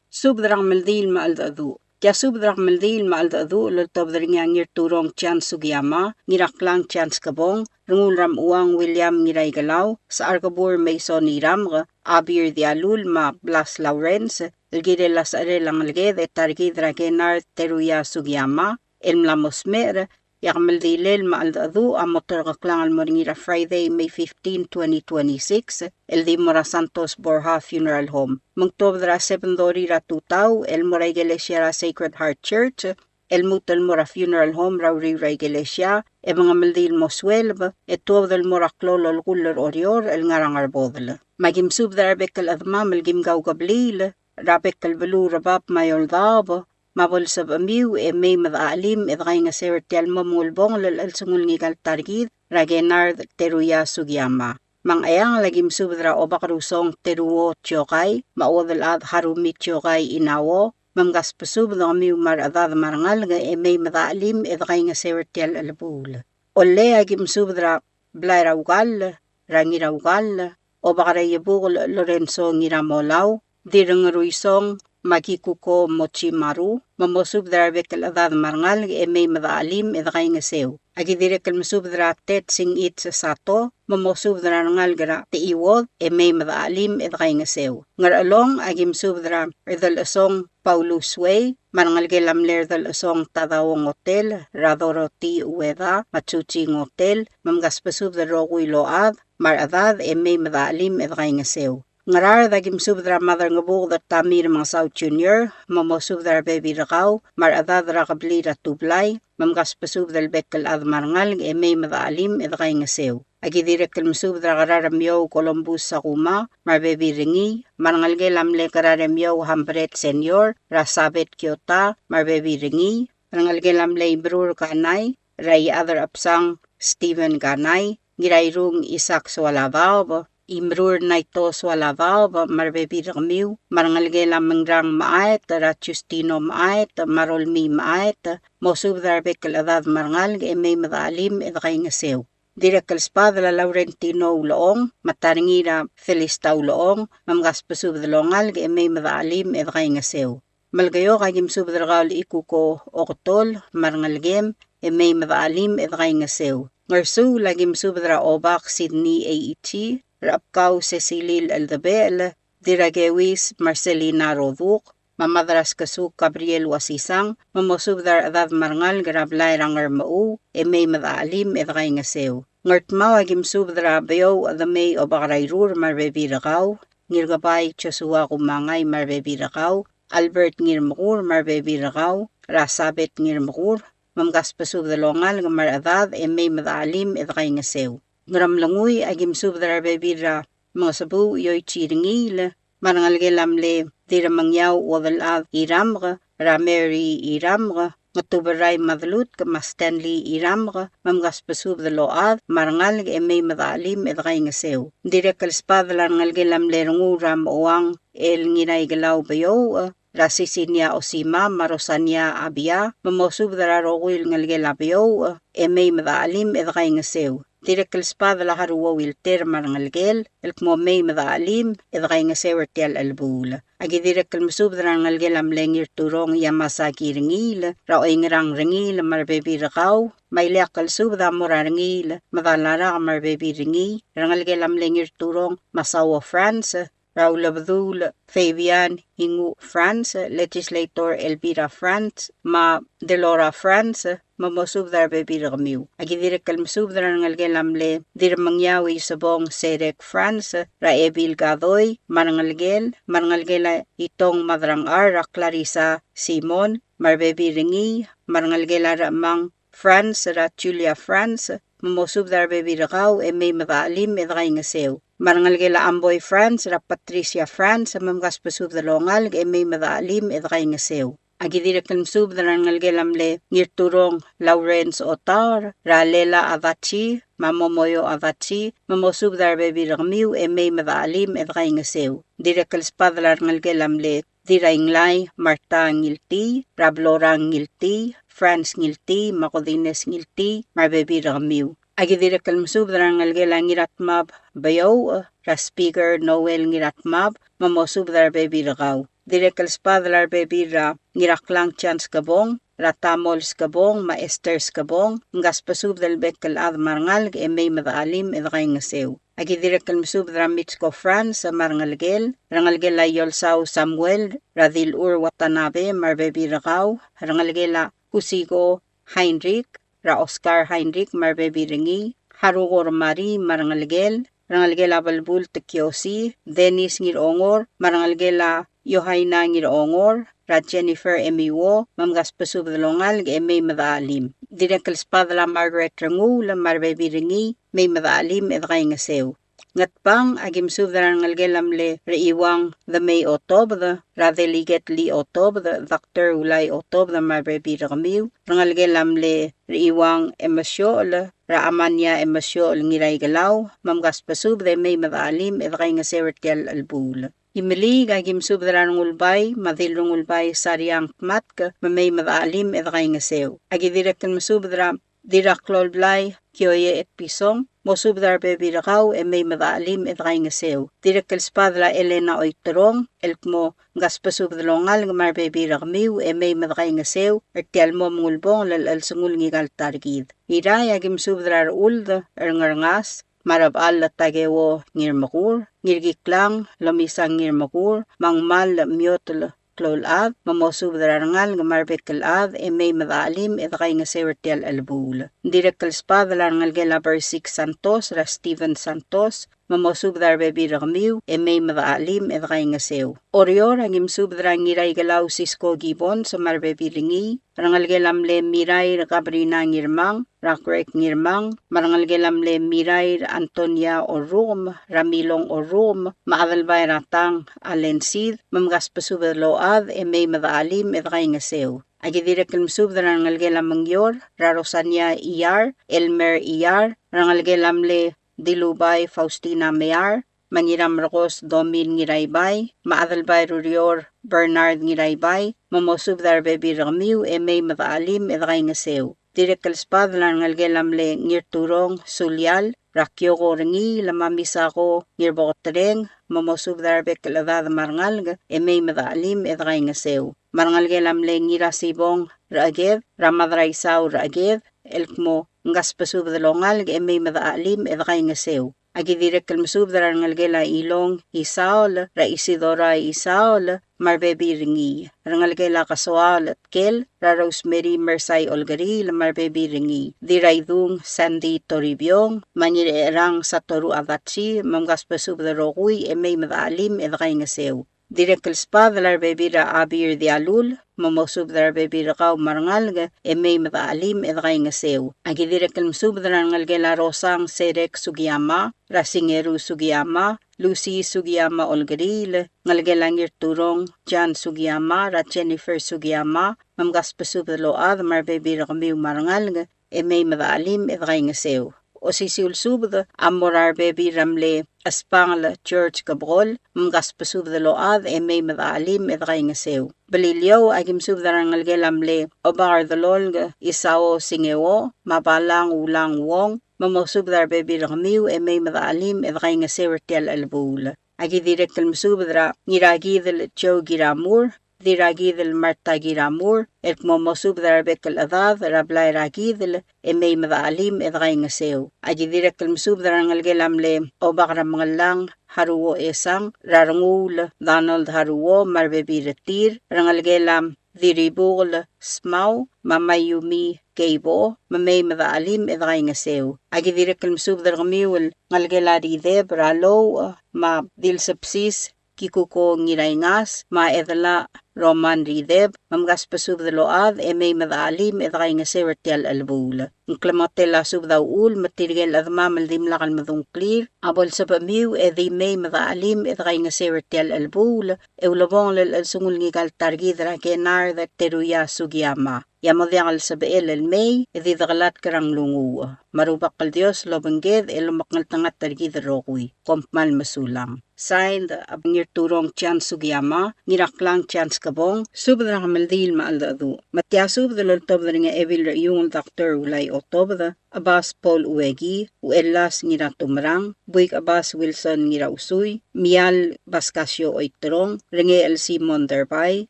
Subed er a kemeldiil me a cheldecheduch. Tia subed er a kemeldiil me a cheldecheduch el oltobed er ngii a Ngirturong Chance Sugiyama, Ngiraklang Chance Kebong, Rengul er a Mechuang William Ngiraikelau, Secharkebur Mason Iramk, Abir Dialul me a Blas Lawrence, el kirel a secherel a ngeleked e ta er kid er a Kennard Teruya Sugiyama, el mla mo smecher, e a kemeldilel me a cheldecheduch a mo terkeklang el mo er ngii er a Friday, May fifteen, twenty twenty-six, el di mo er a Santos Borja Funeral Home. Me ng tuobed er a seven thirty er a tutau el mo er a ikelesia er a Sacred Heart Church, el lmuut el mo er a funeral home er a uriul er a ikelesia, e mengemeldiil el mo sueleb, e tuobed el mo er a klou el olekull er Oreor el ngar er a Ngerbodel. Me aki mesubed er a rebek el chedemam el kim kaukebliil er a bek el beluu er a bab me a eou el daob, me a bo lsebechemiu e mei me dechachelim e dekaingeseu er tia el mo ulebongel el chelsengul ngika el ta er kid er a Kennard Teruya Sugiyama. Me a Ngcheangel aki mesubed er a Obakerusong Teruo Tiokai, me a Uodelchad Harumi Tiokai Inao, me mkasbesubed kemiu me a rechedad me a rengalek e mei me dechachelim e dekaingeseu er tia el chelebuul. Ollei aki mesubed er a blai er a Ukall, er a Ngiraukall, Obak er a Iebukel Lorenzo Ngiramolau, Dirrengeruisong Makikuko Mochimaru, me mosubed er a rebek el chedad me a rengalek e mei me dechachelim e dekaingeseu. Aki dirrek el mesubed er a Ted Singich Sato, me mosubed er a rengalek er a Techiuod e mei me dechachelim e dekaingeseu. Ngerchelong aki mesubed er a Redelchesong Paulus Wei, me a rengelekel a mle Redelchesong Tadao Ngotel, er a Dorothy Ueda, me a Chuchi Ngotel, me mkasbesubed el rokui el ochad, me a rechedad e mei me dechachelim e dekaingeseu. Ngaraard aki mesubed er a Maderangebuked er a Tamir Mengesau Junior, me mosubed er a rebebil er kau, me a rechedad er a kebliil er a Tublai, me mkasbesubed el bek el chad me a rengalek e mei me dechachelim e dekaingeseu. Aki dirrek el mesubed er a Keraremiou Columbus Sakuma, me a rebebil er ngii, me a rengelekel a mle Keraremiou Hambret Senior, er a Sabet Kiota, me a rebebil er ngii, rengelekel a mle Imerur Kanai, er a Iechad er a Chebsang Stephen Kanai, Ngirairung Isaac Soalabaob, Imerur Naito Soalabaob, me a rebebil er kemiu, me a rengelekel a Mengrang Maet, er a Justino Maet, me a Rolmii Maet, mosubed er a rebek el chedad me a rengalek e mei me dechachelim e dekaingeseu. Dirrek el sbadel a Laurentino Ulechong, me a ta er ngii er a Felista Ulechong, me mkasbesubed el ongalek e mei me dechachelim e dekaingeseu. Melekeok aki mesubed er kau el Ikuko Oketol, me a rengelekem, e mei me dechachelim e dekaingeseu. Ngersuul aki mesubed er a Obak Sidney Eichi, er a Chebkau Cecilil Eldebechel, Dirrakeuis Marcelina Roduk, me a Madraskesuk Gabriel Uasisang, me mosubed er a rechedad me a rengalek er a blai er a Ngermechuu, e mei me dechachelim e dekaingeseu. Ngardmau aki mesubed er a Beouch Demei Obak er a Irur me a rebebil er kau, Ngirkebai Joshua Kumangai me a rebebil er kau, Albert Ngirmekur me a rebebil er kau, er a Sabet Ngirmekur, me mkasbesubed el ongalek me a rechedad e mei me dechachelim e dekaingeseu. Ngeremlengui aki mesubed er a rebebil er a Mengesebuuch Ioichi Rengiil, me a rengelekel a mle Dirremengiau Uodelchad Iramk, er a Mary Iramk, Ngetuberai Madelutk, me a Stanley Iramk, me mkasbesubed el ochad, me a rengalek e mei me dechachelim e dekaingeseu. Dirrek el sbadel a rengelekel a mle Rengul er a Mechuang el Ngiraikelau Beouch, er a Sisinia Osima, me a Rosania Abia, me mosubed er a rokui el ngelekel a Beouch, e mei me dechachelim e dekaingeseu. Dirrek el sbadel a Haruo Wilter me a rengelekel, el kmo mei me dechachelim e dekaingeseu er tia el chelebuul. Aki dirrek el mesubed er a rengelekel a mle Ngirturong Yamasaki Rengiil, er a Oingerang Rengiil me a rebebil er kau, me a ileakl el subed a mo er a Rengiil, Medalarak me a rebebil er ngii, rengelekel a mle Ngirturong Masao France, er a Ulebedul Fabian Ingu France, Legislator Elvira France, me a Delora France, me mosubed er a rebebil er kemiu. Aki dirrek el mesubed er a rengelekel a mle Dirremengiau Isebong Serek France, er a Ebil Kadoi, me a rengelekel, me a rengelekel a Itong Madrangchar, er a Clarissa Simon, me a rebebil er ngii, me a rengelekel a Rechemang France er a Julia France, me mosubed er a rebebil er kau e mei me dechelim e dekaingeseu. Me a rengelekel a Amboi France er a Patricia France, me mkasbesubed el ongalek e mei me dechelim e dekaingeseu. Aki dirrek el mesubed er a rengelekel a mle Ngirturong Lawrence Otaor, er a Lela Adachi, me a Momoyo Adachi, me mosubed er a rebebil er kemiu e mei me dechelim e dekaingeseu. Dirrek el sbadel a rengelekel a mle Dirainglai Martha Ngiltii, er a Blorang Ngiltii, France Ngiltii, me a Kodines Ngiltii, me a rebebil er kemiu. Aki dirrek el mesubed er a rengelekel a Ngiratmab Beouch, er a Speaker Noel Ngiratmab, me mosubed er a rebebil er kau. Dirrek el sbadel a rebebil er a Ngiraklang Chance Skebong, er a Tamol Skebong, me a Esther Skebong, mkasbesubed el bek el chad me a rengalek e mei me dechelim e dekaingeseu. Aki dirrek el mesubed er a Mitsko France me a rengelekel, rengelekel a Iolsau Samuel, er a Dilur Watanabe me a rebebil er kau, rengelekel a Kusiko Heinrich, er a Oscar Heinrich me a rebebil er ngii, Haruko Remari me a rengelekel, rengelekel a Belbult Kiosi, Dennis Ngirongor, me a rengelekel a Yohaina Ngirongor, er a Jennifer Emiwo, me mkasbesubed el ongalek e mei me dechelim. Dirrek el sbadel a Margaret Renguul me a rebebil er ngii, mei me dechelim e dekaingeseu. Ngatpang, aki mesubed er a rengelekel a mle Rechiuang Demei Otobed, er a Delegate Lee Otobed, Doctor Ulai Otobed me a rebebil er kemiu, rengelekel a mle Rechiuang Emesiochel, er a Amania Emesiochel Ngiraikelau, me mkasbesubed e mei me dechelim e dekaingeseu er tia el chelebuul. Imeliik, aki mesubed er a Rengulbai me a Dilrengulbai Sariang Tmatk, me mei me dechelim e dekaingeseu. Aki dirrek el mesubed er a Dirraklolblai Kioie Etpison, mosubed er a rebebil er kau e mei me dechelim e dekaingeseu. Dirrek el sbadel a Elena Oiterong, el kmo mkasbesubed el ongalek me a rebebil er kemiu e mei me dekaingeseu er tia el mo mengulebongel el chelsengul ngika el ta er kid. Irrai, aki mesubed er a Rechuld er Ngerngas, me a Rebechall Takeo Ngirmekur, Ngirkiklang Lomisang Ngirmekur, me a Ngmal Miotl Kloulchad, me mosubed er a rengalek me a rebek el chad e mei me dechelim e dekaingeseu er tia el chelebuul. Ng dirrek el sbadel a rengelekel a Bersik Santos, er a Steven Santos, me mosubed er a rebebil er kemiu e mei me dechelim e dekaingeseu. Oreor, aki mesubed er a Ngiraikelau Sisko Gibbons me a rebebil er ngii, rengelekel a mle Mirair Kabrina Ngirmang, er a Greg Ngirmang, me a rengelekel a mle Mirair Antonia Orrukem, er a Milong Orrukem, me a Adelbai er a Tang Allen Sid, me mkasbesubed el ochad e mei me dechelim e dekaingeseu. Aki dirrek el mesubed er a rengelekel a Mengior, er a Rosania Iyar, Elmer Iyar, rengelekel a mle Dilubai Faustina Mear, me a Ngiramerkos Domin Ngiraibai, me a Adelbai Rurior Bernard Ngiraibai, me mosubed er a rebebil er kemiu e mei me dechelim e dekaingeseu. Dirrek el sbadel a rengelekel a mle Ngirturong Sulial, er a Kioko Rengiil, me a Misako Ngirboketereng, me mosubed er a rebek el chedad me a rengalek e mei me dechelim e dekaingeseu. Me a rengelekel a mle Ngirasibong Recheked, er a Madraisau Recheked, el kmo mkasbesubed el ongalek e mei me dechelim e dekaingeseu. Aki dirrek el mesubed er a rengelekel a Ilong Isaol, er a Isidora Isaol, me a rebebil er ngii. Rengelekel a Kesoaol Tkel, er a Rosemary Mersai Olkeriil, me a rebebil er ngii. Diraidung Sandy Toribiong, me a Ngircherang Satoru Adachi, me mkasbesubed el rokui e mei me dechelim e dekaingeseu. Dirrek el sbadel a rebebil er a Abir Dialul, me mosubed er a rebebil er kau me a rengalek e mei me dechelim e dekaingeseu. Aki dirrek el mesubed er a rengelekel a Rosang Serek Sugiyama, er a Singeru Sugiyama, Lucy Sugiyama Olkeriil, ngelekel a Ngirturong Jan Sugiyama, er a Jennifer Sugiyama, me mkasbesubed el ochad me a rebebil er kemiu me a rengalek e mei me dechelim e dekaingeseu. Osisiu el subed a mo er a rebebil er a mle Espangel George Kebekol, me mkasbesubed el ochad e mei me dechelim e dekaingeseu. Beliliou, aki mesubed er a rengelekel a mle Obakerdelolk Isao Singeo, me a Balang Ulang Wong, me mosubed er a rebebil er kemiu e mei me dechelim e dekaingeseu er tia el chelebuul. Aki dirrek el mesubed er a Ngirakidel Joe Kiramur, Dirrakidel Martha Kiramur, el kmo mosubed er a rebek el chedad er a blai er a Kidel e mei me dechelim e dekaingeseu. Aki dirrek el mesubed er a rengelekel a mle Obak er a Mengellang Haruo Esang, er a Renguul Donald Haruo, me a rebebil er tir, rengelekel a Dirribukel Smau, me a Mayumi Keibo, me mei me dechelim e dekaingeseu. Aki dirrek el mesubed er kemiu el ngelekel a Rideb er a Louch, me a Dilsepsis Kikuko Ngiraingas, me a Edela Roman Rideb, me mkasbesubed el ochad e mei me dechelim e dekaingeseu er tia el chelebuul. Ng klemengetel a subed a uchul me tirke el chedemam el dimlak el medung a ngklir a bo lsebechemiu e di mei me dechelim e dekaingeseu er tia el chelebuul, e ulebongel el chelsengul ngika el ta er kid er a Kennard Teruya Sugiyama. E a mo diak el sebechel el mei e di dekelatk er a nglunguuch. Me a Rubak el Dios a lobengked e lomekngeltengat er kid el rokui. Kom kmal mesulang. Signed, a Ngirturong Chance Sugiyama, Ngiraklang Chance Kebong, subed er a kemeldiil me a cheldecheduch. Me tia subed el oltobed er ngii a Ebil er a Iungel Doctor Ulai Otobed, Chebas Paul Ueki, Uchellas Ngiratumerang, Buik Chebas Wilson Ngirausui, Mial Pascasio Oiterong, Rengechel Simon Derbai,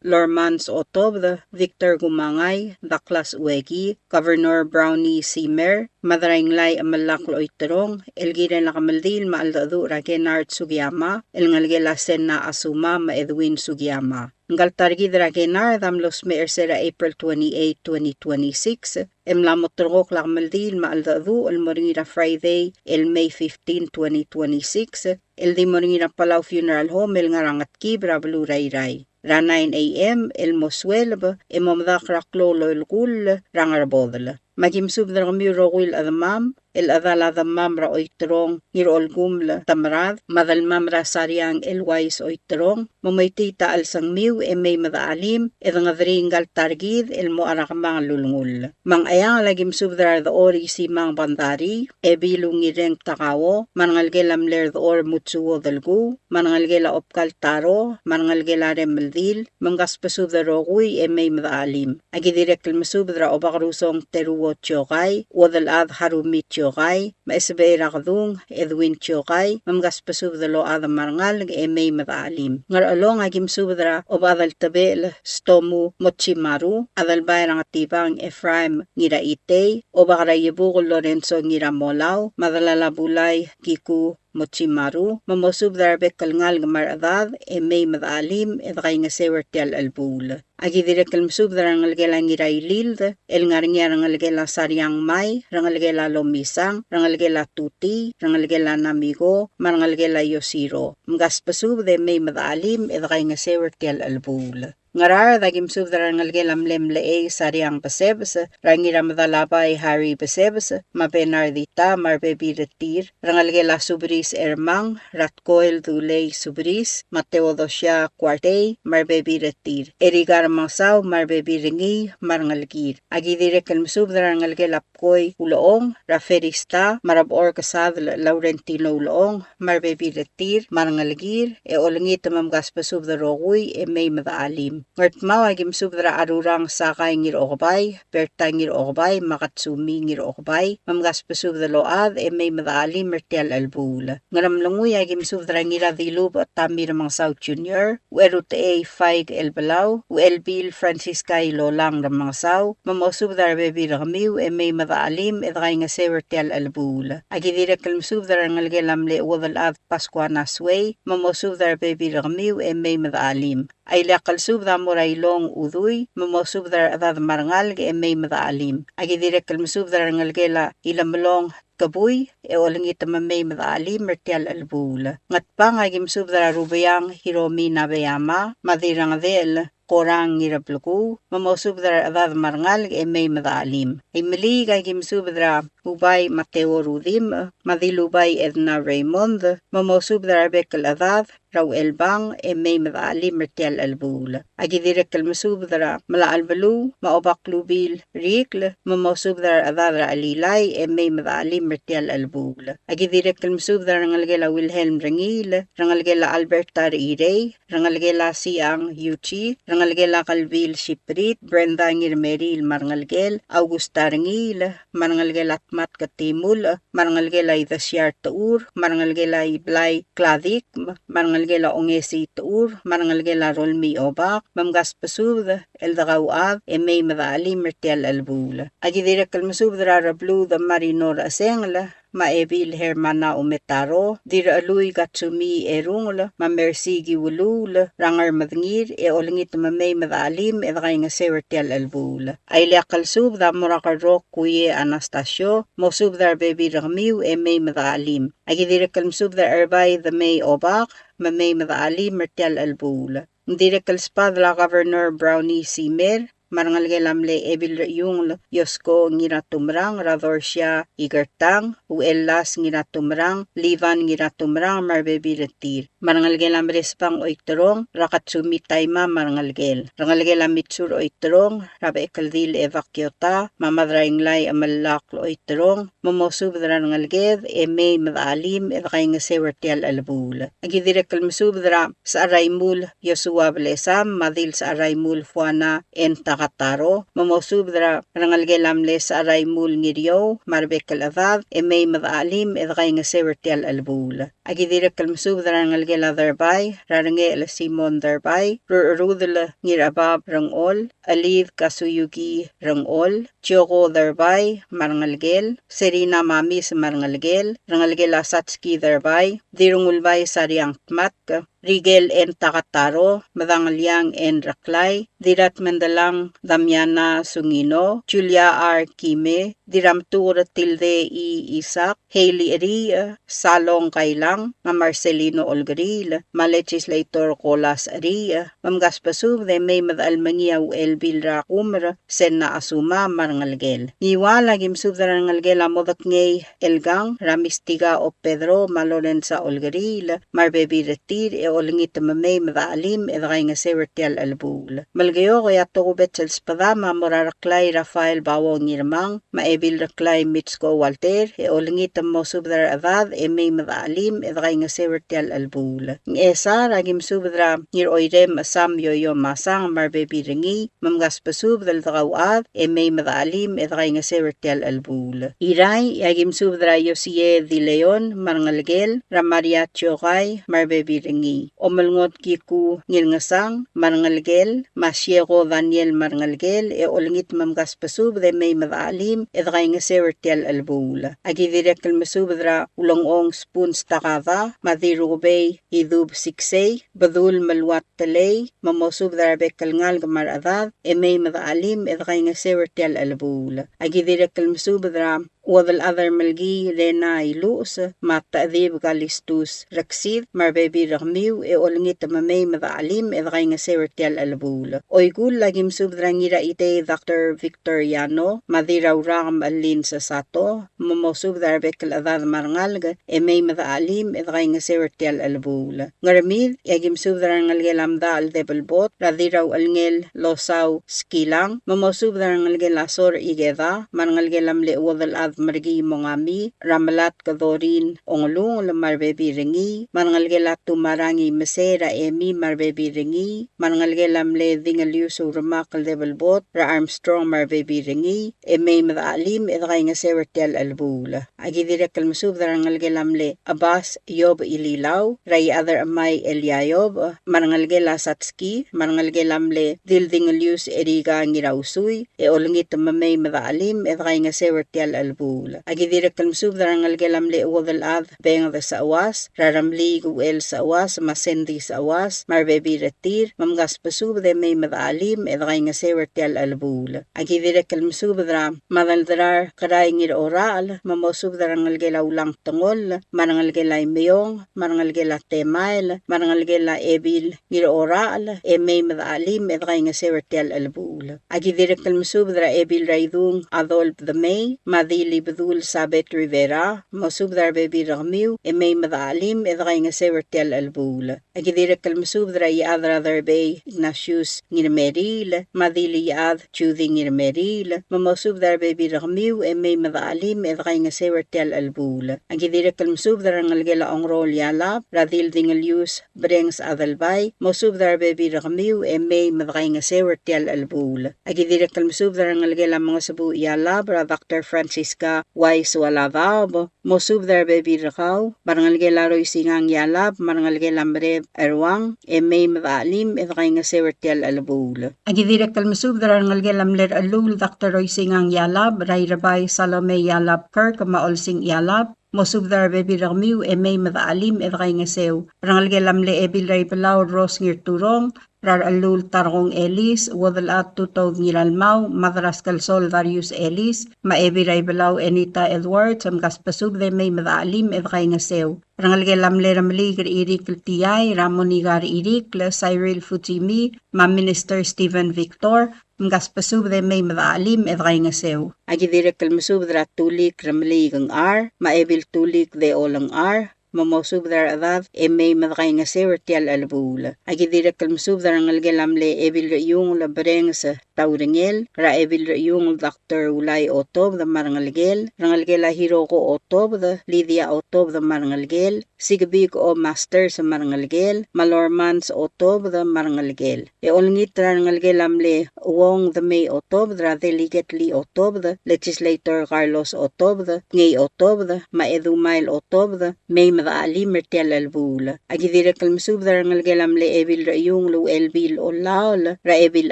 Lormans Otobed, Victor Kumangai, Douglas Ueki, Governor Brownie Simer, Madrainglai Chemelakl Oiterong, el kirel a kemeldiil me a cheldecheduch er a Kennard Sugiyama, el ngelekel a Senna Asuma me a Edwin Sugiyama. Ngka el ta er kid er a Kennard a mlo smecher er sel April twenty-eight, twenty twenty-six, e mla mo terrekokl a kemeldiil me a cheldecheduch el mo er ngii er a Friday el May fifteen, twenty twenty-six, el di mo er ngii er a Palau Funeral Home el ngar er a Ngetkib er a beluu er a Irrai. Er a nine A M el mo sueleb e mo medakl er a klou el olekull er a Ngerbodel. Me aki mesubed er kemiu el rokui el chedemam, el chedal a demam er a Oiterong Ngirolkumel Temerad, me a delmam er a Sariang Elwais Oiterong, me moitii a chelsengmiu e mei me dechelim e dengederii ngka el ta er kid el mo er a kemanget el ulengull. Me a Ngcheangel aki mesubed er a Redechor Isimang Bandari, Ebil Ungireng Takao, me a rengelekel a mle Redechor Mutsuo Delkuu, me a rengelekel a Obkal Taro, me a rengelekel a Remeldil, me mkasbesubed el rokui e mei me dechelim. Aki dirrek el mesubed er a Obakerusong Teruo Tiokai, Uodelchad Harumi Tiokai, me a Esebei er a Kedung Edwin Tiokai, me mkasbesubed el ochad me a rengalek e mei me dechelim. Ngerchelong aki mesubed er a Obechad el Tebechel Stomu Mochimaru, Adelbai er a Ngetibang Ephraim Ngiraitei, Obak er a Iebukel Lorenzo Ngiramolau, me a delal a Bulai Kiku Mochimaru, me mosubed er a rebek el ngalek me a rechedad e mei me dechelim e dekaingeseu er tia el chelebuul. Aki dirrek el mesubed er a rengelekel a Ngirailild, el ngar er ngii a rengelekel a Sariang Mai, rengelekel a Lomisang, rengelekel a Tuti, rengelekel a Namiko, me a rengelekel a Yosiro. Mkasbesubed e mei me dechelim e dekaingeseu er tia el chelebuul. Ngaraard aki mesubed er a rengelekel a mle Mlechei Sariang Besebes, er a Ngiramedalabai Harry Besebes, me a Bernardita, me a rebebil er tir, rengelekel a Subris Ermang, Ratkoel Dulei Subris, me a Theodosia Kuartei, me a rebebil er tir. Erika Remengesau, me a rebebil er ngii, me a rengelekir. Aki dirrek el mesubed er a rengelekel a Bkoi Ulechong, er a Ferista, me a Rebechor Kesadel Laurentino Ulechong, me a rebebil er tir, me a rengelekir, e olengit me mkasbesubed el rokui, e mei me dechelim. Ngardmau aki mesubed er a Arurang Sakai Ngirokebai, Berta Ngirokebai, me a Katsumi Ngirokebai, me mkasbesubed el ochad, e mei me dechelim er tia el chelebuul. Ngeremlengui aki mesubed er a Ngiradilubech Tamir Remengesau Junior, Uerutechei Faik Elbelau, Uelbil Francisca Ilolang Remengesau, me mosubed er a rebebil er kemiu, e mei me dechelim, e dekaingeseu er tia el chelebuul. Aki dirrek el mesubed er a rengelekel a mle Uodelchad Pascuana Suei, me mosubed er a rebebil er kemiu, e mei me dechelim. A ileakl el subed a mo er a Ilong Udui, me mosubed er a rechedad me a rengalek e mei me dechelim. Aki dirrek el mesubed er a rengelekel a Ilemelong Kebui, e olengit me mei me dechelim er tia el chelebuul. Ngatpang aki mesubed er a Rubeang Hiromi Nabeyama, me a Dirrengedechel Korang Ngireblekuu, me mosubed er a rechedad me a rengalek e mei me dechelim. Imeliik aki mesubed er a Ubai Mateo Rudimch, me a Dilubai Edna Raymond, me mosubed er a rebek el chedad, er a Uchelbang, e mei me dechelim er tia el chelebuul. Aki dirrek el mesubed er a Melachelbeluu, me a Obaklubil Rikl, me mosubed er a rechedad er a Chelilai, e mei me dechelim er tia el chelebuul. Aki dirrek el mesubed er a rengelekel a Wilhelm Rengiil, rengelekel a Alberta Reirei, rengelekel a Siang Yuchi, rengelekel a Kelbil Siprit, Brenda Ngirmeriil me a rengelekel, Augusta Rengiil, me a rengelekel a Tmat Ketimul, me a rengelekel a Idesiar Techur, me a rengelekel a Iblai Kladikm, me a rengelekel a Ongesi Techur, me a rengelekel a Rolmii Obak, me mkasbesubed el dekauchad e mei me dechelim er tia el chelebuul. Aki dirrek el mesubed er a Rebluud Marino Rechesengel, me a Ebil Hermana Umetaro, Dirrachelui Katsumi Erungel, me a Mercy Kiuluul, er a Ngermedengir, e olengit me mei me dechelim e dekaingeseu er tia el chelebuul. A ileakl el subed a mo er a Kerrok Kuie Anastasio, mosubed er a rebebil er kemiu e mei me dechelim. Aki dirrek el mesubed er a Erbai Demei Obak, me mei me dechelim er tia el chelebuul. Ng dirrek el sbadel a Governor Brownie Simer, me a rengelekel a mle Ebil Rechiungel Yosko Ngiratumerang, er a Dorsia Ikertang, Uchelas Ngiratumerang, Livan Ngiratumerang, me a rebebil er tir. Me a rengelekel a Meresbang Oiterong, er a Katsumi Taima me a rengelekel. Rengelekel a Mitsur Oiterong, er a Bechekeldil Eva Kiota, me a Madrainglai Emelakl Oiterong, me mosubed er a rengeleked, e mei me dechelim, e dekaingeseu er tia el chelebuul. Aki dirrek el mesubed er a Secharaimul Yosua Blesam, me a Dil Secharaimul Fuana N. Takataro, me mosubed er a rengelekel a mle Secharaimul Ngiriou, me a rebek el chedad, e mei me dechelim, e dekaingeseu er tia el chelebuul. Aki dirrek el mesubed er a rengelekel a Derbai, er a Rengechel Simon Derbai, Rurcherudel Ngirabab Rengchol, Elid Kasuyuki Rengchol, Chioko Derbai me a rengelekel, Serina Mamis me a rengelekel, rengelekel a Satski Derbai, Dirrengulbai Sariang Tmatk, Rigel N. Takataro, Medangeliang N. Reklai, Diratmendelang Damiana Sungino, Julia R. Kime, Diramtuker Tilde I. Isak, Hailey Cheriich, Salong Kailang, me a Marcelino Olkeriil, me a Legislator Kolas Cheriich, me mkasbesubed e mei me dechelemengii a Uchelbil er a Kumer, Senna Asuma me a rengelekel. Ngiual, aki mesubed er a rengelekel a Modekngei Elkang, er a Mistika O. Pedro, me a Lorenza Olkeriil, me a rebebil er tir, e olengit me mei me dechelim, e dekaingeseu er tia el chelebuul. Melekeok, e a tokubets el sbedam a mo er a Reklai Rafael Bauo Ngirmang, me a Ebil Reklai Mitsko Walter, e olengit me mosubed er a rechedad, e mei me dechelim, e dekaingeseu er tia el chelebuul. Ngchesar, aki mesubed er a Ngiroirem Sam Yoyo Masang, me a rebebil er ngii, me mkasbesubed el dekauchad, e mei me dechelim, e dekaingeseu er tia el chelebuul. Irrai, e aki mesubed er a Yosie Di Leon, me a rengelekel, er a Maria Tiokai, me a rebebil er ngii. Omelngot Kiku Ngirngesang, me a rengelekel, me a Sieko Daniel me a rengelekel, e olengit me mkasbesubed e mei me dechelim, e dekaingeseu er tia el chelebuul. Aki dirrek el mesubed er a Ulengchong Spoons Takada, me a Dirrukebei Idub Siksei, Bedul Meluat Telei, me mosubed er a rebek el ngalek me a rechedad, e mei me dechelim, e dekaingeseu er tia el chelebuul. Aki dirrek el mesubed er a Uodelchad er Melkii Rena Iluches, me a Techedib Kalistus Reksid, me a rebebil er kemiu, e olengit me mei me dechelim, e dekaingeseu er tia el chelebuul. Oikull, aki mesubed er a Ngiraitei Doctor Victor Yano, me a Dirraurak Melin Sasato, me mosubed er a rebek el chedad me a rengalek, e mei me dechelim, e dekaingeseu er tia el chelebuul. Ngermid, e aki mesubed er a rengelekel a Mdachel Debelbot, er a Dirrauchelngel Losau Skilang, me mosubed er a rengelekel a Sor Ikeda, me a rengelekel a mle Uodelchad Merkii Mongami, er a Melatk Dorin Ongelungel me a rebebil er ngii, me a rengelekel a Tumarangi Mesei, er a Emi me a rebebil er ngii, me a rengelekel a mle Dingelius Uremakl Debelbot, er a Armstrong me a rebebil er ngii, e mei me dechelim, e dekaingeseu er tia el chelebuul. Aki dirrek el mesubed er a rengelekel a mle Chebas Iob Ililau, er a Iechad er a Chemai Elia Iob, me a rengelekel a Satski, me a rengelekel a mle Dildingelius Erika Ngirausui, e olengit me mei me dechelim, e dekaingeseu er tia el chelebuul. Aki dirrek el mesubed er a rengelekel a mle Uodelchad Benged Seuas, er a Remliik Uchel Seuas, me a Sandy Seuas, me a rebebil er tir, me mkasbesubed e mei me dechelim, e dekaingeseu er tia el chelebuul. Aki dirrek el mesubed er a Madelderar Kerai Ngirorachel, me mosubed er a rengelekel a Ulang Tengol, me a rengelekel a Imeong, me a rengelekel a Temael, me a rengelekel a Ebil Ngirorachel, e mei me dechelim, e dekaingeseu er tia el chelebuul. Aki dirrek el mesubed er a Ebil er a Idung Adolf Demei, me a Dilibedul Sabet Rivera, mosubed er a rebebil er kemiu, e mei me dechelim, e dekaingeseu er tia el chelebuul. Aki dirrek el mesubed er a Iechad er a Derbei Ignatius Ngirmeriil, me a Diliechad Judy Ngirmeriil, me mosubed er a rebebil er kemiu, e mei me dechelim, e dekaingeseu er tia el chelebuul. Aki dirrek el mesubed er a rengelekel a Ongerool Ialab, er a Dildingelius Brengs Adelbai, mosubed er a rebebil er kemiu, e mei me dekaingeseu er tia el chelebuul. Aki dirrek el mesubed er a rengelekel a Mengesebuch Ialab, er a Doctor Francisca Wise Ualadaob, mosubed er a rebebil er kau, me a rengelekel a Roisingang Ialab, me a rengelekel a Mereb Eruang, e mei me dechelim, e dekaingeseu er tia el chelebuul. Aki dirrek el mesubed er a rengelekel a mle Rechelluul Doctor Roisingang Ialab, er a Irebai Salome Ialab Kirk, me a Olsing Ialab, Mosubed er a rebebil er kemiu e mei me dechelim e dekaingeseu. Rengelekel a mle Ebil er a Ibelau Rose Ngirturong, er a Rechellul Tarkong Elis, Uodelchad Tutoud Ngiralmau, Madraskelsol Darius Elis, me a Ebil er a Ibelau Enita Edwards, mkasbesubed e mei me dechelim e dekaingeseu. Rengelekel a mle Remeliik er Irikl Tiai, er a Monika er Irikl, Cyril Fujimi, me a Minister Stephen Victor, mkasbesubed e mei me dechelim e dekaingeseu. Aki dirrek el mesubed er a Tulik Remeliik Ngchar, me a Ebil Tulik Deol Ngchar, me mosubed er a rechedad e mei me dekaingeseu er tia el chelebuul. Aki dirrek el mesubed er a rengelekel a mle Ebil Rechiungl Berenges Taurengel, er a Ebil Rechiungl Doctor Ulai Otobed me a rengelekel, rengelekel a Hiroko Otobed, Lydia Otobed me a rengelekel, Sikebik O. Masters me a rengelekel, me a Lormans Otobed me a rengelekel. E olengit er a rengelekel a mle Uong Demei Otobed, er a Delegate Lee Otobed, Legislator Carlos Otobed, Ngei Otobed, me a Edumail Otobed, mei me dechelim er tia el chelebuul. Aki dirrek el mesubed er a rengelekel a mle Ebil Rechiungl Uchelbil Olaol, er a Ebil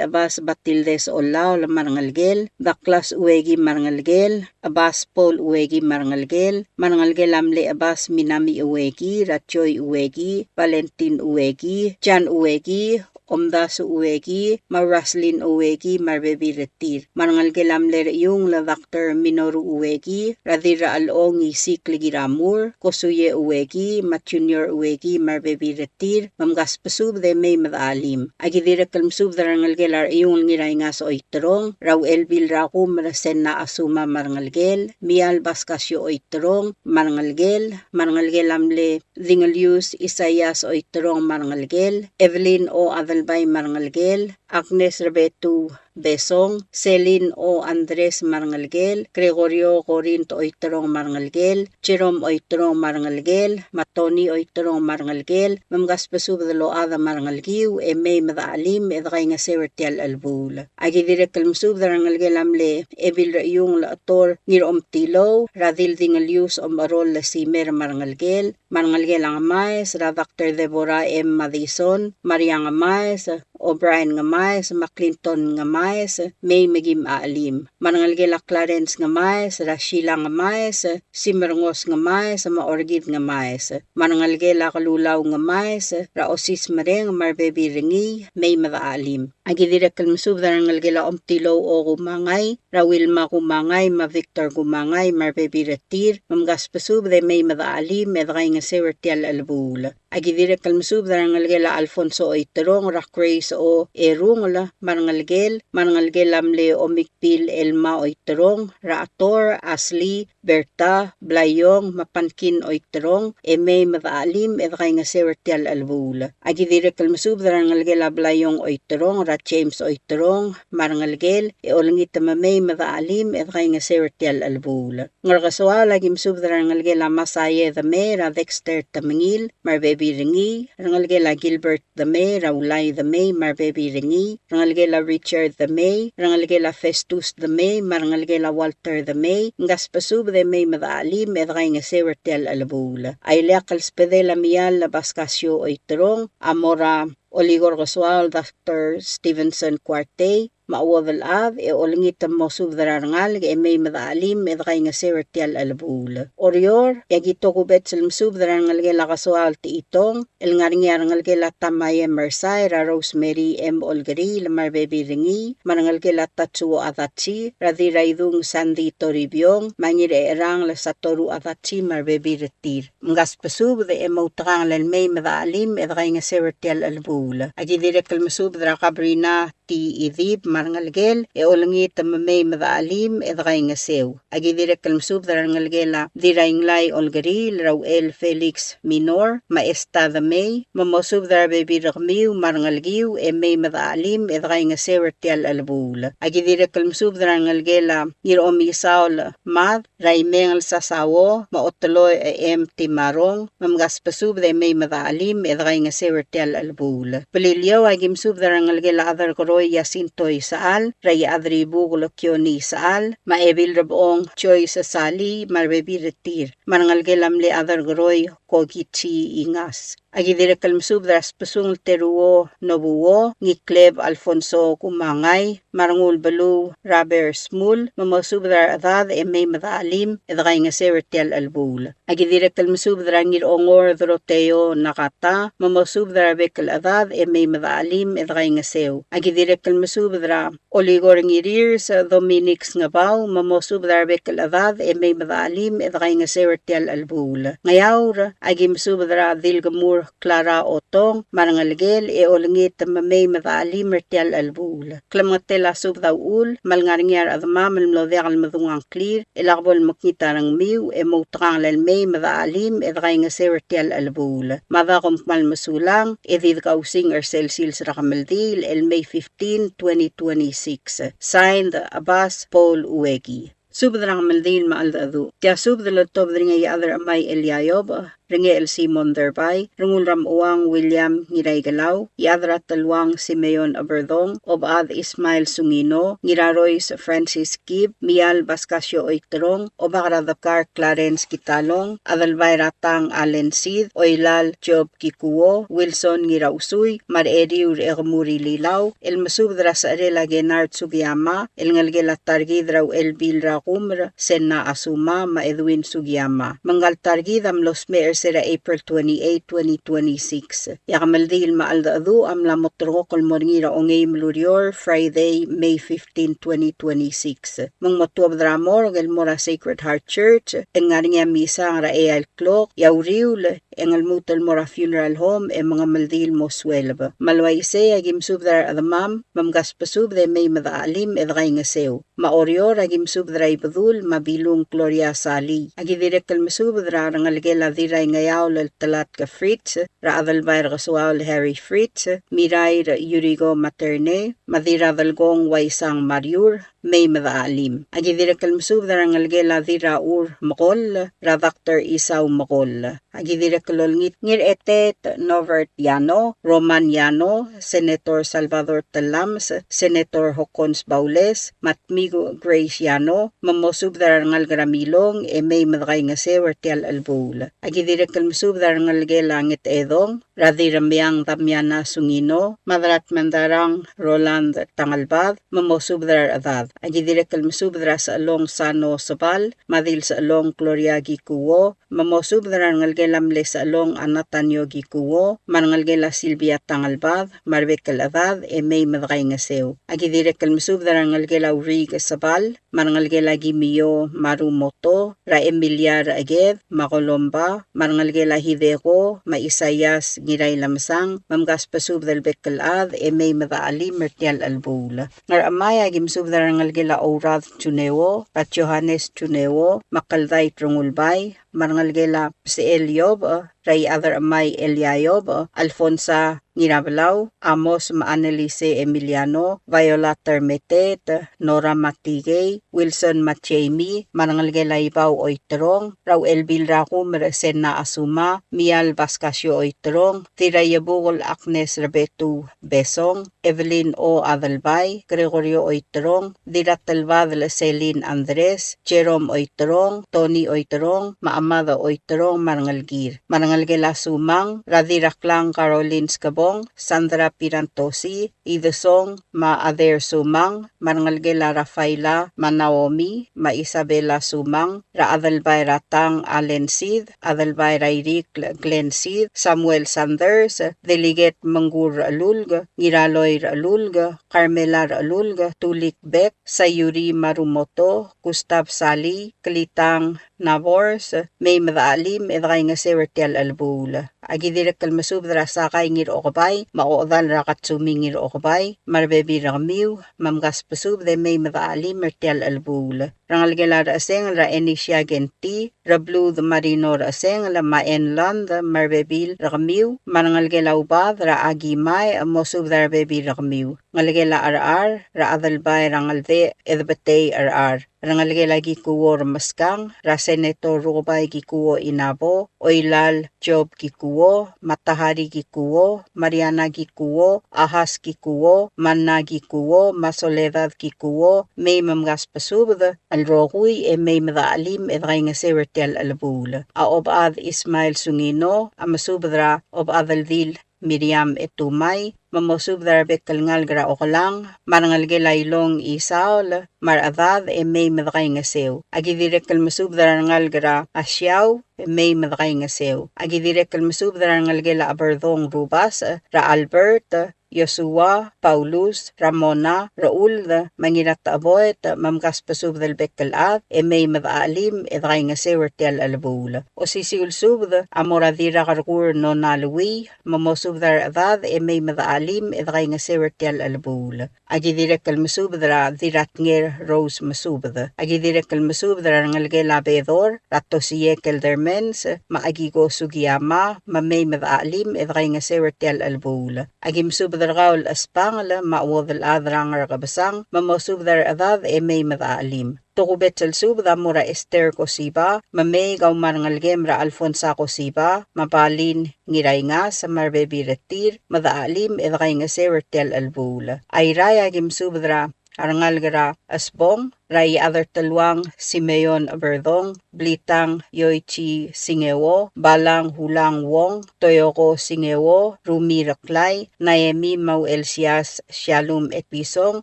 Chebas Batildes Olaol me a rengelekel, Douglas Ueki me a rengelekel, Chebas Paul Ueki me a rengelekel, me a rengelekel a mle Chebas Minami Ueki, er a Joy Ueki, Valentin Ueki, Jan Ueki, Omdasu Ueki, me a Roslyn Ueki, me a rebebil er tir. Me a rengelekel a mle Rechiungl Doctor Minoru Ueki, er a Dirrachelong Isikl Kiramur, Kosuie Ueki, me a Junior Ueki, me a rebebil er tir, me mkasbesubed e mei me dechelim. Aki dirrek el mesubed er a rengelekel a Rechiungl Ngiraingas Oiterong, er a Uchelbil er a Kumer Senna Asuma me a rengelekel, Mial Baskasio Oiterong me a rengelekel, me a rengelekel a mle Dingelius Isaias Oiterong me a rengelekel, Evelyn O. Adelbai me a rengelekel, Agnes Rebetu Besong, Celine O. Andres me a rengelekel, Gregorio Corinth Oiterong me a rengelekel, Jerome Oiterong me a rengelekel, me a Tony Oiterong me a rengelekel, me mkasbesubed el ochad me a rengelekiu e mei me dechelim e dekaingeseu er tia el chelebuul. Aki dirrek el mesubed er a rengelekel a mle Ebil Rechiungl Chetor Ngiromtilou, er a Dil Dingelius Omecherol Lesimer me a rengelekel, me a rengelekel a Ngemaes, er a Doctor Deborah M. Madison, Maria Ngemaes, O'Brien Ngemaes, me a Clinton Ngemaes, mei me kim chelim. Me a rengelekel a Clarence Ngemaes, er a Sheila Ngemaes, Simerngos Ngemaes, me a Orchid Ngemaes. Me a rengelekel a Kelulau Ngemaes, er a Osis Mereng, me a rebebil er ngii, mei me dechelim. Aki dirrek el mesubed er a rengelekel a Omtilou O. Kumangai, er a Wilma Kumangai, me a Victor Kumangai, me a rebebil er tir, me mkasbesubed e mei me dechelim e dekaingeseu er tia el chelebuul. Aki dirrek el mesubed er a rengelekel a Alfonso Oiterong, er a Grace O. Erungel, me a rengelekel, me a rengelekel a mle Omikbil Elma Oiterong, er a Chetor, Ashley, Berta, Blaiong, me a Pankin Oiterong, e mei me dechelim e dekaingeseu er tia el chelebuul. Aki dirrek el mesubed er a rengelekel a Blaiong Oiterong, er a James Oiterong, me a rengelekel, e olengit me mei me dechelim e dekaingeseu er tia el chelebuul. Ngerkesoaol, aki mesubed er a rengelekel a Masaie Demei, er a Dexter Temengil, me a rebebil er ngii, rengelekel a Gilbert Demei, er a Ulai Demei, me a rebebil er ngii, rengelekel a Richard Demei, rengelekel a Festus Demei, me a rengelekel a Walter Demei, mkasbesubed e mei me dechelim e dekaingeseu er tia el chelebuul. A ileakl el sbedel a Mial Baskasio Oiterong, a mo er a Olikor Kesoaol Doctor Stevenson Kuartei, me a chuodel chad, e olengit el mosubed er a rengalek e mei me dechelim e dekaingeseu er tia el chelebuul. Oreor, e aki tokubets el mesubed er a rengelekel a Kesoaol Techitong, el ngar er ngii a rengelekel a Tamaye Mersai, er a Rosemary M. Olkeriil, me a rebebil er ngii, me a rengelekel a Tatsuo Adachi, er a Diraidung Sandy Toribiong, me a Ngircherangel Satoru Adachi, me a rebebil er tir. Mkasbesubed e moutekangel el mei me dechelim e dekaingeseu er tia el chelebuul. Aki dirrek el mesubed er a Kabrina T. Idip me a rengelekel, e olengit me mei me dechelim e dekaingeseu. Aki dirrek el mesubed er a rengelekel a Dirainglai Olkeriil, er a Uchel Felix Minor, me a Esta Demei, me mosubed er a rebebil er kemiu me a rengelekiu e mei me dechelim e dekaingeseu er tia el chelebuul. Aki dirrek el mesubed er a rengelekel a Ngiromisaol Mad, er a Imengel Sasao, me a Oteloi E. M. Timarong, me mkasbesubed e mei me dechelim e dekaingeseu er tia el chelebuul. Beliliou, aki mesubed er a rengelekel a Chederkeroi Jacinto Isechal, er a Iechadribukel Kione Isechal, me a Ebil Rebechong Joyce Salii, me a rebebil er tir. Me a rengelekel a mle Chederkeroi Kokichi Ingas. Aki dirrek el mesubed er a Sbesungel Teruo Nobuo, Ngikleb Alfonso Kumangai, me a Rengulbeluu Robert Smul, me mosubed er a rechedad e mei me dechelim e dekaingeseu er tia el chelebuul. Aki dirrek el mesubed er a Ngirongor Doroteo Nakata, me mosubed er a rebek el chedad e mei me dechelim e dekaingeseu. Aki dirrek el mesubed er a Olikor Ngirirs Dominic Sngebau, me mosubed er a rebek el chedad e mei me dechelim e dekaingeseu er tia el chelebuul. Ngeaur, aki mesubed er a Dilkemur Clara Otong, me a rengelekel e olengit me mei me dechelim er tia el chelebuul. Klemengetel a subed a uchul me a lengar er ngii a rechedemam el mlo diak el medung a ngklir, e lak bo lemekngit a rengmiu e moutekangel el mei me dechelim e dekaingeseu er tia el chelebuul. Mada kom kmal mesulang, e di dekausing er sel sils er a kemeldiil el May fifteen, twenty twenty-six. Signed, Abbas Paul Ueki. Subed er a kemeldiil me a cheldecheduch. Tia subed el oltobed er ngii a Iechad er a Chemai Elia Iob, Rengechel Simon Derbai, Rengul er a Mechuang William Ngiraikelau, Iechad er a Teluang Simeon Eberdong, Obechad Ismael Sungino, Ngirarois Francis Kib, Mial Pascasio Oiterong, Obak er a Debkar Clarence Kitalong, Adelbai er a Tang Allen Sid, Oilal Job Kikuo, Wilson Ngirausui, me a Recheriu er a Chemur Ililau, el mesubed er a secherel a Kennard Sugiyama, el ngelekel a ta er kid er a Uchelbil er a Kumer, Senna Asuma, me a Edwin Sugiyama. Me ngka el ta er kid a mlo smecher er se er a April twenty-eight, twenty twenty-six. E a kemeldiil me a cheldecheduch a mla mo terrekokl el mo er ngii er a ongeim el ureor, Friday, May fifteen, twenty twenty-six. Me ng mo tuobed er a morgue el mo er a Sacred Heart Church, e ng ngar er ngii a misang er a eai el klok, e a uriul, e ng lmuut el mo er a funeral home, e mengemeldiil el mo sueleb. Me a le uaisei, aki mesubed er a rechedemam, me mkasbesubed e mei me dechelim, e dekaingeseu. Me a Oreor, aki mesubed er a Ibedul, me a Bilung Gloria Salii. Aki dirrek el mesubed er a rengelekel a Dirraingeaol el Telatk Fritz, er a Adelbai er a Kesuaol Harry Fritz, Mirair Yuriko Materne, me a Dirradelkong Waisang Mariur, mei me dechelim. Aki dirrek el mesubed er a rengelekel a Dirrachur Mekoll, er a Doctor Isau Mekoll. Aki dirrek el olengit Ngirchetet Norbert Yano, Roman Yano, Senator Salvador Tellames, Senator Hokkons Baules, me a Tmiku Grace Yano, me mosubed er a rengalek er a Milong, e mei me dekaingeseu er tia el chelebuul. Aki dirrek el mesubed er a rengelekel a Ngetedong, er a Dirremeang Damiana Sungino, me a Dratmendarang Roland Tangelbad, me mosubed er a rechedad. Aki dirrek el mesubed er a Sechelong Sano Sebal, me a Dilsechelong Gloria Kikuo, me mosubed er a rengelekel a mle Sechelong a Natanio Kikuo, me a rengelekel a Silvia Tangelbad, me a rebek el chedad, e mei me dekaingeseu. Aki dirrek el mesubed er a rengelekel a Uriik Sebal, me a rengelekel a Kimio Marumoto, er a Emilia Recheked, me a Kolomba, me a rengelekel a Hideko, me a Isaias Ngirailemesang, me mkasbesubed el bek el chad, e mei me dechelim er tia el chelebuul. Ngerchemai, aki mesubed er a rengelekel a Ourad Juneuo, er a Johannes Juneuo, me a Keldait Rengulbai, me a rengelekel a Bsechel Iob, er a Iechad er a Chemai Elia Iob, Alfonsa Ngirabelau, Amos me a Annelise Emiliano, Viola Termeteet, Nora Matikei, Wilson me a Jamie, me a rengelekel a Ibau Oiterong, er a Uchelbil er a Kumer Senna Asuma, Mial Pascasio Oiterong, Dirraiebukel Agnes Rebetuu Besong, Evelyn O. Adelbai, Gregorio Oiterong, Dirratelbadel Celine Andres, Jerome Oiterong, Tony Oiterong, me a Amada Oiterong, me a rengelekir. Me a rengelekel a Sumang, er a Dirraklang Caroline Skebong, Sandra Pierantozzi, Idesong, me a Ader Sumang, me a rengelekel a Rafaela, me a Naomi, me a Isabela Sumang, er a Adelbai er a Tang Allen Sid, Adelbai er a Irikl Glenn Sid, Samuel Sanders, Delegate Mengkur Rechelulk, Ngiraloi Rechelulk, Carmela Rechelulk, Tulik Beck, Sayuri Marumoto, Gustav Salii, Klitang Nabors, mei me dechelim e dekaingeseu er tia el chelebuul. Aki dirrek el mesubed er a Sakai Ngirokebai, me a ochedal er a Katsumi Ngirokebai, me a rebebil er kemiu, me mkasbesubed e mei me dechelim er tia el chelebuul. Rengelekel a Rechesengel er a Enisia Kenti, Rebluud Marino Rechesengel, me a Enland, me a rebebil er kemiu, me a rengelekel a Ubad er a Akimai, mosubed er a rebebil er kemiu. Ngelekel a Cherchar, er a Adelbai er a Ngeldech, Edbetei Cherchar. rengelekel a Kikuo Remeskang, er a Senator Rukebai Kikuo Inabo, Oilal Job Kikuo, Matahari Kikuo, Mariana Kikuo, Ahas Kikuo, Manna Kikuo, me a Soledad Kikuo, mei me mkasbesubed el rokui e mei me dechachelim e dekaingeseu er tia el chelebuul. A Obechad Ismael Sungino a mesubed er a Obechad el Dil Miriam Etumai, me mosubed er a rebek el ngalek er a Okelang, me a rengelekel a Ilong Isaol, me a rechedad e mei me dekaingeseu. A ki dirrek el mesubed er a rengalek er a Asiau, e mei me dekaingeseu. A ki dirrek el mesubed er a rengelekel a Cheberdong Rubasech, er a Albert, Joshua, Paulus, Ramona, Rechuld, me a Ngiratecheboet, me mkasbesubed el bek el chad, e mei me dechachelim e dekaingeseu er tia el chelebuul. Osisiu el subed a mo er a Dirrakerkur Nona Lui, me mosubed er a rechedad e mei me dechachelim e dekaingeseu er tia el chelebuul. A ki dirrek el mesubed er a Dirratnger Rose Mesubed. A ki dirrek el mesubed er a rengelekel a Bedor, er a Tosiek Eldermans, me a Akiko Sugiyama, me mei me dechachelim e dekaingeseu er tia el chelebuul. A ki mesubed er kau el Chesbangel, me a chuodel chad er a Ngerkebesang, me mosubed er a rechedad e mei me dechachelim. Tokubets el subed a mo er a Esther Kosiba, me mei kau me a rengelekem er a Alfonsa Kosiba, me a Balin Ngiraingas, me a rebebil er tir, me dechachelim e dekaingeseu er tia el chelebuul. Airai a ki mesubed er a rengalek er a Chesbong, er a Iechad er Teluang Simeon Cheberdong, Blitang Yoichi Singeo, Balang Hulang Wong, Toyoko Singeo, Rumi Reklai, Naemi me a Uchelsias Shalom Etpison,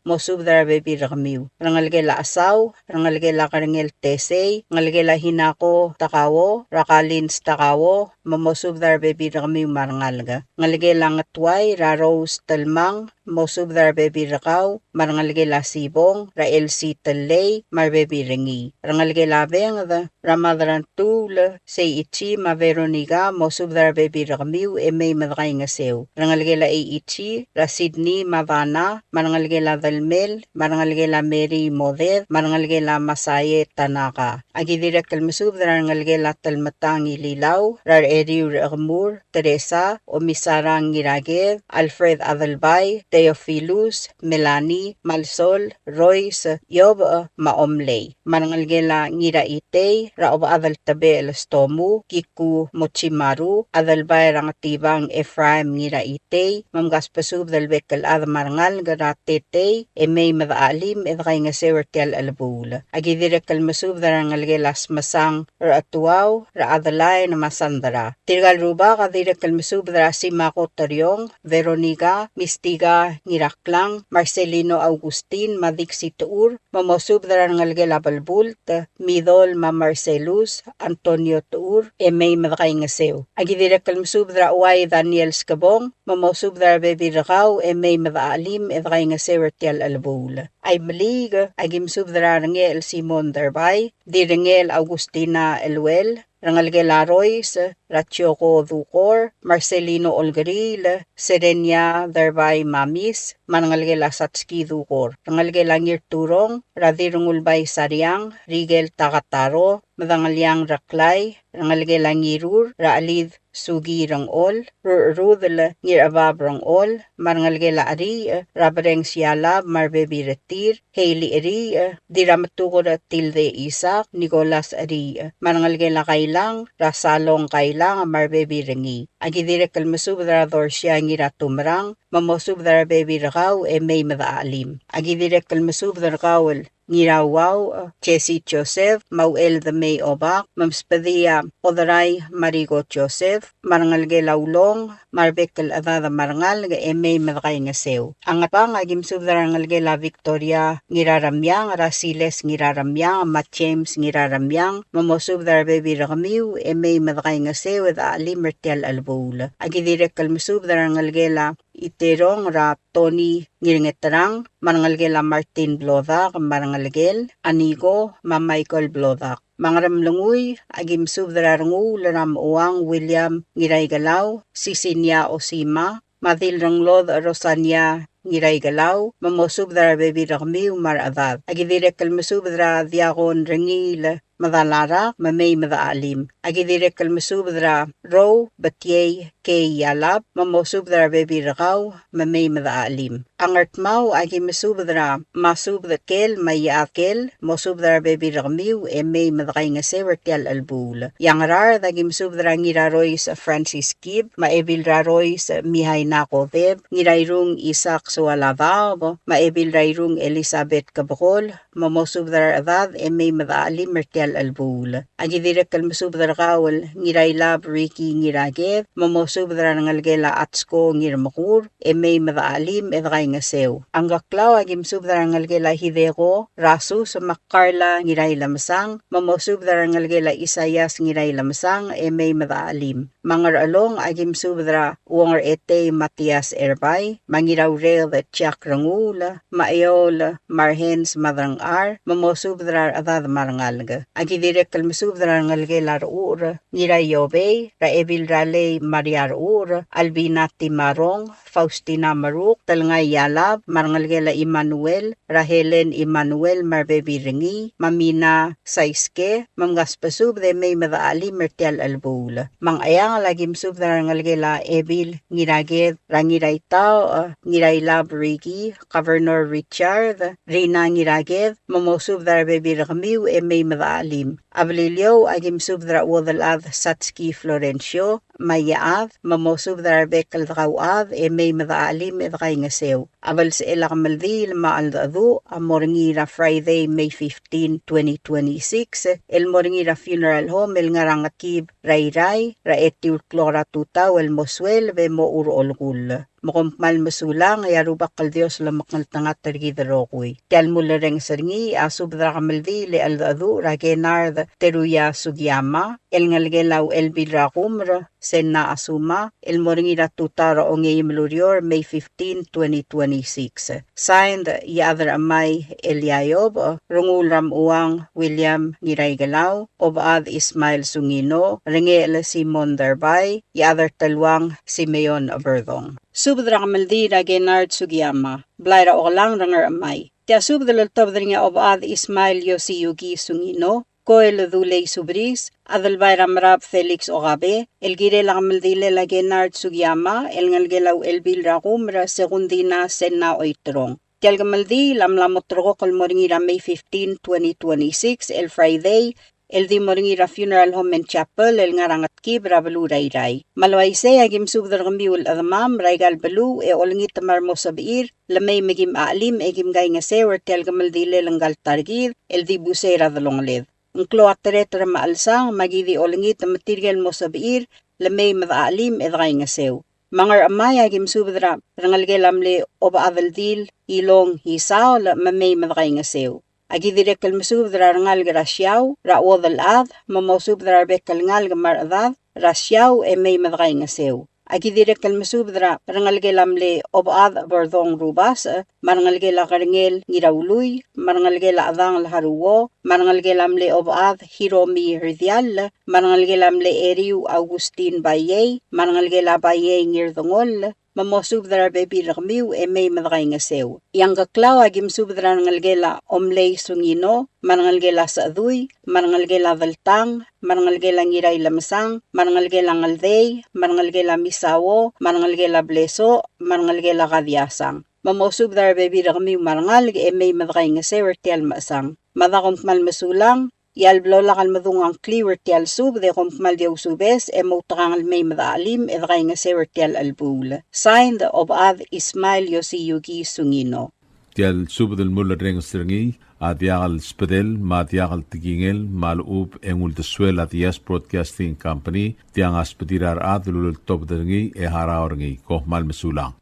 mosubed er a rebebil er kemiu. Rengelekel a Chesau, rengelekel a Kerengel Tesei, ngelekel a Hinako Takao, er a Kalins Takao, me mosubed er a rebebil er kemiu me a rengalek. Ngelekel a Ngetuai, er a Rose Telmang, mosubed er a rebebil er kau, me a rengelekel a Sibong, er a Elsie Tellei, me a rebebil er ngii. Rengelekel a Benged, er a Madrantuul, Seichi, me a Veronica, mosubed er a rebebil er kemiu, e mei me dekaingeseu. Rengelekel a Eichi, er a Sydney, me a Dana, me a rengelekel a Delmel, me a rengelekel a Mary Moded, me a rengelekel a Masae Tanaka. A ki dirrek el mesubed er a rengelekel a Telmetang Ililau, er a Recheriu er a Chemur, Teresa, Omisarang Ngiraked, Alfred Adelbai, Theophilus, Melanie, Malsol, Royce, Iobech, me a Omlei. Me a rengelekel a Ngiraitei, er a Obechad el Tebechel Stomu, Kiku Mochimaru, Adelbai er a Ngetibang Ephraim Ngiraitei, me mkasbesubed el bek el chad me a rengalek er a Tetei, e mei me dechachelim e dekaingeseu er tia el chelebuul. A ki dirrek el mesubed er a rengelekel a Smesang, er a Tuau, er a Adeline me a Sandra. Tirka el rubak a dirrek el mesubed er a Simako Teriong, Veronica, Mistika Ngiraklang, Marcelino Augustin, me a Dixie Techur, me mosubed er a rengelekel a Belbult, Midol me a Marcelus, Antonio Techur, e mei me dekaingeseu. A ki dirrek el mesubed er a Uai Daniel Skebong, me mosubed er a rebebil er kau, e mei me dechachelim e dekaingeseu er tia el chelebuul. Aimeliik, a ki mesubed er a Rengechel Simon Derbai, Dirrengechel Augustina Eluel, rengelekel a Rois, er a Chioko Dukor, Marcelino Olkeriil, Serenia Derbai Mamis, me a rengelekel a Satski Dukor, rengelekel a Ngirturong, er a Dirrengulbai Sariang, Rikel Takataro, Medengeliang Reklai, rengelekel a Ngirur, er a Chelid Suki Rengchol, Rurudel Ngirchebab Rengchol, me a rengelekel a Cheriich, er a Bereng Sialab, me a rebebil er tir, Hailey Cheriich, Dirrametuker Tilde Isaac, Nicholas Cheriich, me a rengelekel a Kailang, er a Salong Kailang, me a rebebil er ngii. A ki dirrek el mesubed er a Dorsia Ngiratumerang, me mosubed er a rebebil er kau, e mei me dechachelim. A ki dirrek el mesubed er kau el Ngirauau, Jesse Joseph, me a Uchel Demei Obak, me msbedii a Oderai Mariko Joseph, me a rengelekel a Ulong, me a rebek el chedad me a rengalek, e mei me dekaingeseu. A Ngatpang a ki mesubed er a rengelekel a Victoria Ngiraremiang, er a Siles Ngiraremiang, me a James Ngiraremiang, me mosubed er a rebebil er kemiu, e mei me dekaingeseu, e dechachelim er tia el chelebuul. A ki dirrek el mesubed er a rengelekel a Iterong, er a Tony Ngirngeterang, me a rengelekel a Martin Blodak, me a rengelekel a Niko, me a Michael Blodak. Me a Ngeremlengui, a ki mesubed er a Renguul er a Mechuang William Ngiraikelau, Sisinia Osima, me a Dilrenglodech Rosania Ngiraikelau, me mosubed er a rebebil er kemiu me a rechedad. A ki dirrek el mesubed er a Diakon Rengiil Medalarak, me mei me dechachelim. A ki dirrek el mesubed er a Rou Betiei K. Ialab, me mosubed er a rebebil er kau, me mei me dechachelim. A Ngardmau, aki mesubed er a Masubed Kel, me a Iechad Kel, mosubed er a rebebil er kemiu, e mei me dekaingeseu er tia el chelebuul. E a Ngaraard, aki mesubed er a Ngirarois Francis Kib, me a Ebil er a Rois Mihaina Kodeb, Ngirairung Isaac Soaladaob, me a Ebil er a Irung Elizabeth Kebekol, me mosubed er a rechedad e mei me dechachelim er tia el chelebuul. Aki dirrek el mesubed er kau el Ngirailab Ricky Ngiraked, me mosubed er a rengelekel a Atsko Ngirmekur, e mei me dechachelim e dekaingeseu. A Ngkeklau, aki mesubed er a rengelekel a Hideko Rasus me a Carla Ngirailemesang, me mosubed er a rengelekel a Isaias Ngirailemesang, e mei me dechachelim. Me a Ngerchelong, aki mesubed er a Uong er Etei Matias Erbai, me a Ngiraureked Jack Renguul, me a Eol Marhens Madrangchar, me mosubed er a rechedad me a rengalek. Aki dirrek el mesubed er a rengelekel a Rechucher Ngiraiobei, er a Ebil er a Lei Maria Rechucher, Albina Timarong, Faustina Maruk, Telngai Ialab, me a rengelekel a Emmanuel, er a Helen Emmanuel, me a rebebil er ngii, me a Mina Saiske, me mkasbesubed e mei me dechachelim er tia el chelebuul. Me a Ngcheangel, aki mesubed er a rengelekel a Ebil Ngiraked, er a Ngiraitaoch Ngirailab Ricky, Governor Richard, Rina Ngiraked, me mosubed er a rebebil er kemiu e mei me dechachelim. A Beliliou, aki mesubed er a Uodelchad Satski Florencio, me a Iechad, me mosubed er a rebek el dekauchad e mei me dechachelim e dekaingeseu. A belsechel a kemeldiil me a cheldecheduch a mo er ngii er a Friday, May fifteen, twenty twenty-six, el mo er ngii er a funeral home el ngar er a Ngetkib er a Irrai, er a etiu el klok er a tutau el mo sueleb e mochu er a olekull. Me kom kmal mesulang, e a Rubak el Dios a lomekngeltengat er kid el rokui. Tia el mulerrenges er ngii a subed er a kemeldiil e cheldecheduch er a Kennard Teruya Sugiyama, el ngelekel a Uchelbil er a Kumer, Senna Asuma, el mo er ngii er a tutau er a ongeim el ureor, May fifteen, twenty twenty-six. Signed, Iechad er a Chemai Elia Iyob, Renguul er a Mechuang William Ngiraikelau, Obechad Ismael Sungino, Rengechel Simon Derbai, Iechad er a Teluang Simeon Eberdong. Subed er a kemeldiil er a Kennard Sugiyama, blai er a Okelang er a Ngerchemai. Tia subed el oltobed er ngii a Obechad Ismael Yosiyuki Sungino, Koel Dulei Subris, Adelbai er a Merab Felix Okabe, el kirel a kemeldilel a Kennard Sugiyama, el ngelekel a Uchelbil er a Kumer, Segundina Senna Oiterong. Tia el kemeldiil a mla mo ulterekokl el mo er ngii er a May fifteen, twenty twenty-six, el Friday, el di mo er ngii er a Funeral Home and Chapel el ngar er a Ngetkib er a beluu er a Irrai. Me a le uaisei, aki mesubed er kemiu el chedemam er aika el beluu e olengit me a remo sebechir, le mei me kim chelim e kim kaingeseu er tia el kemeldilel ngka el ta er kid, el di busei er a delongeled. Ng klou a tereter me a chelsang, me aki di olengit me tirke el mo sebechir, le mei me dechachelim e dekaingeseu. Me a Ngerchemai, aki mesubed er a rengelekel a mle Obechad el Dil Ilong Isaol, me mei me dekaingeseu. Aki dirrek el mesubed er a rengalek er a Siau, er a Uodelchad, me mosubed er a rebek el ngalek me a rechedad er a Siau e mei me dekaingeseu. Aki dirrek el mesubed er a rengelekel a mle Obechad Bordong Rubasech, me a rengelekel a Kerengel Ngiraului, me a rengelekel a Chedangel Haruo, me a rengelekel a mle Obechad Hiromi Ridiall, me a rengelekel a mle Eriu Augustin Baiei, me a rengelekel a Baiei Ngirdengoll, me mosubed er a rebebil er kemiu e mei me dekaingeseu. E a Ngkeklau, aki mesubed er a rengelekel a Omlei Sungino, me a rengelekel a Sechedui, me a rengelekel a Deltang, me a rengelekel a Ngirailemesang, me a rengelekel a Ngeldei, me a rengelekel a Misao, me a rengelekel a Blesoch, me a rengelekel a Kadiasang. Me mosubed er a rebebil er kemiu me a rengalek e mei me dekaingeseu er tia el mechesang. Mada kom kmal mesulang, e a le blo lak el medung a ngkliu er tia el subed e kom kmal di ousubes e moutekangel mei me dechachelim e dekaingeseu er tia el chelebuul. Signed, Obechad Ismael Yosiyuki Sungino. Tia el subed el mulerrenges er ngii a diak el sbedel me a diak el tekingel me a lechub e ng uldesuel a Diaz Broadcasting Company, tiang a sbedir a rechad el uleltobed er ngii e harau er ngii. Kom kmal mesulang.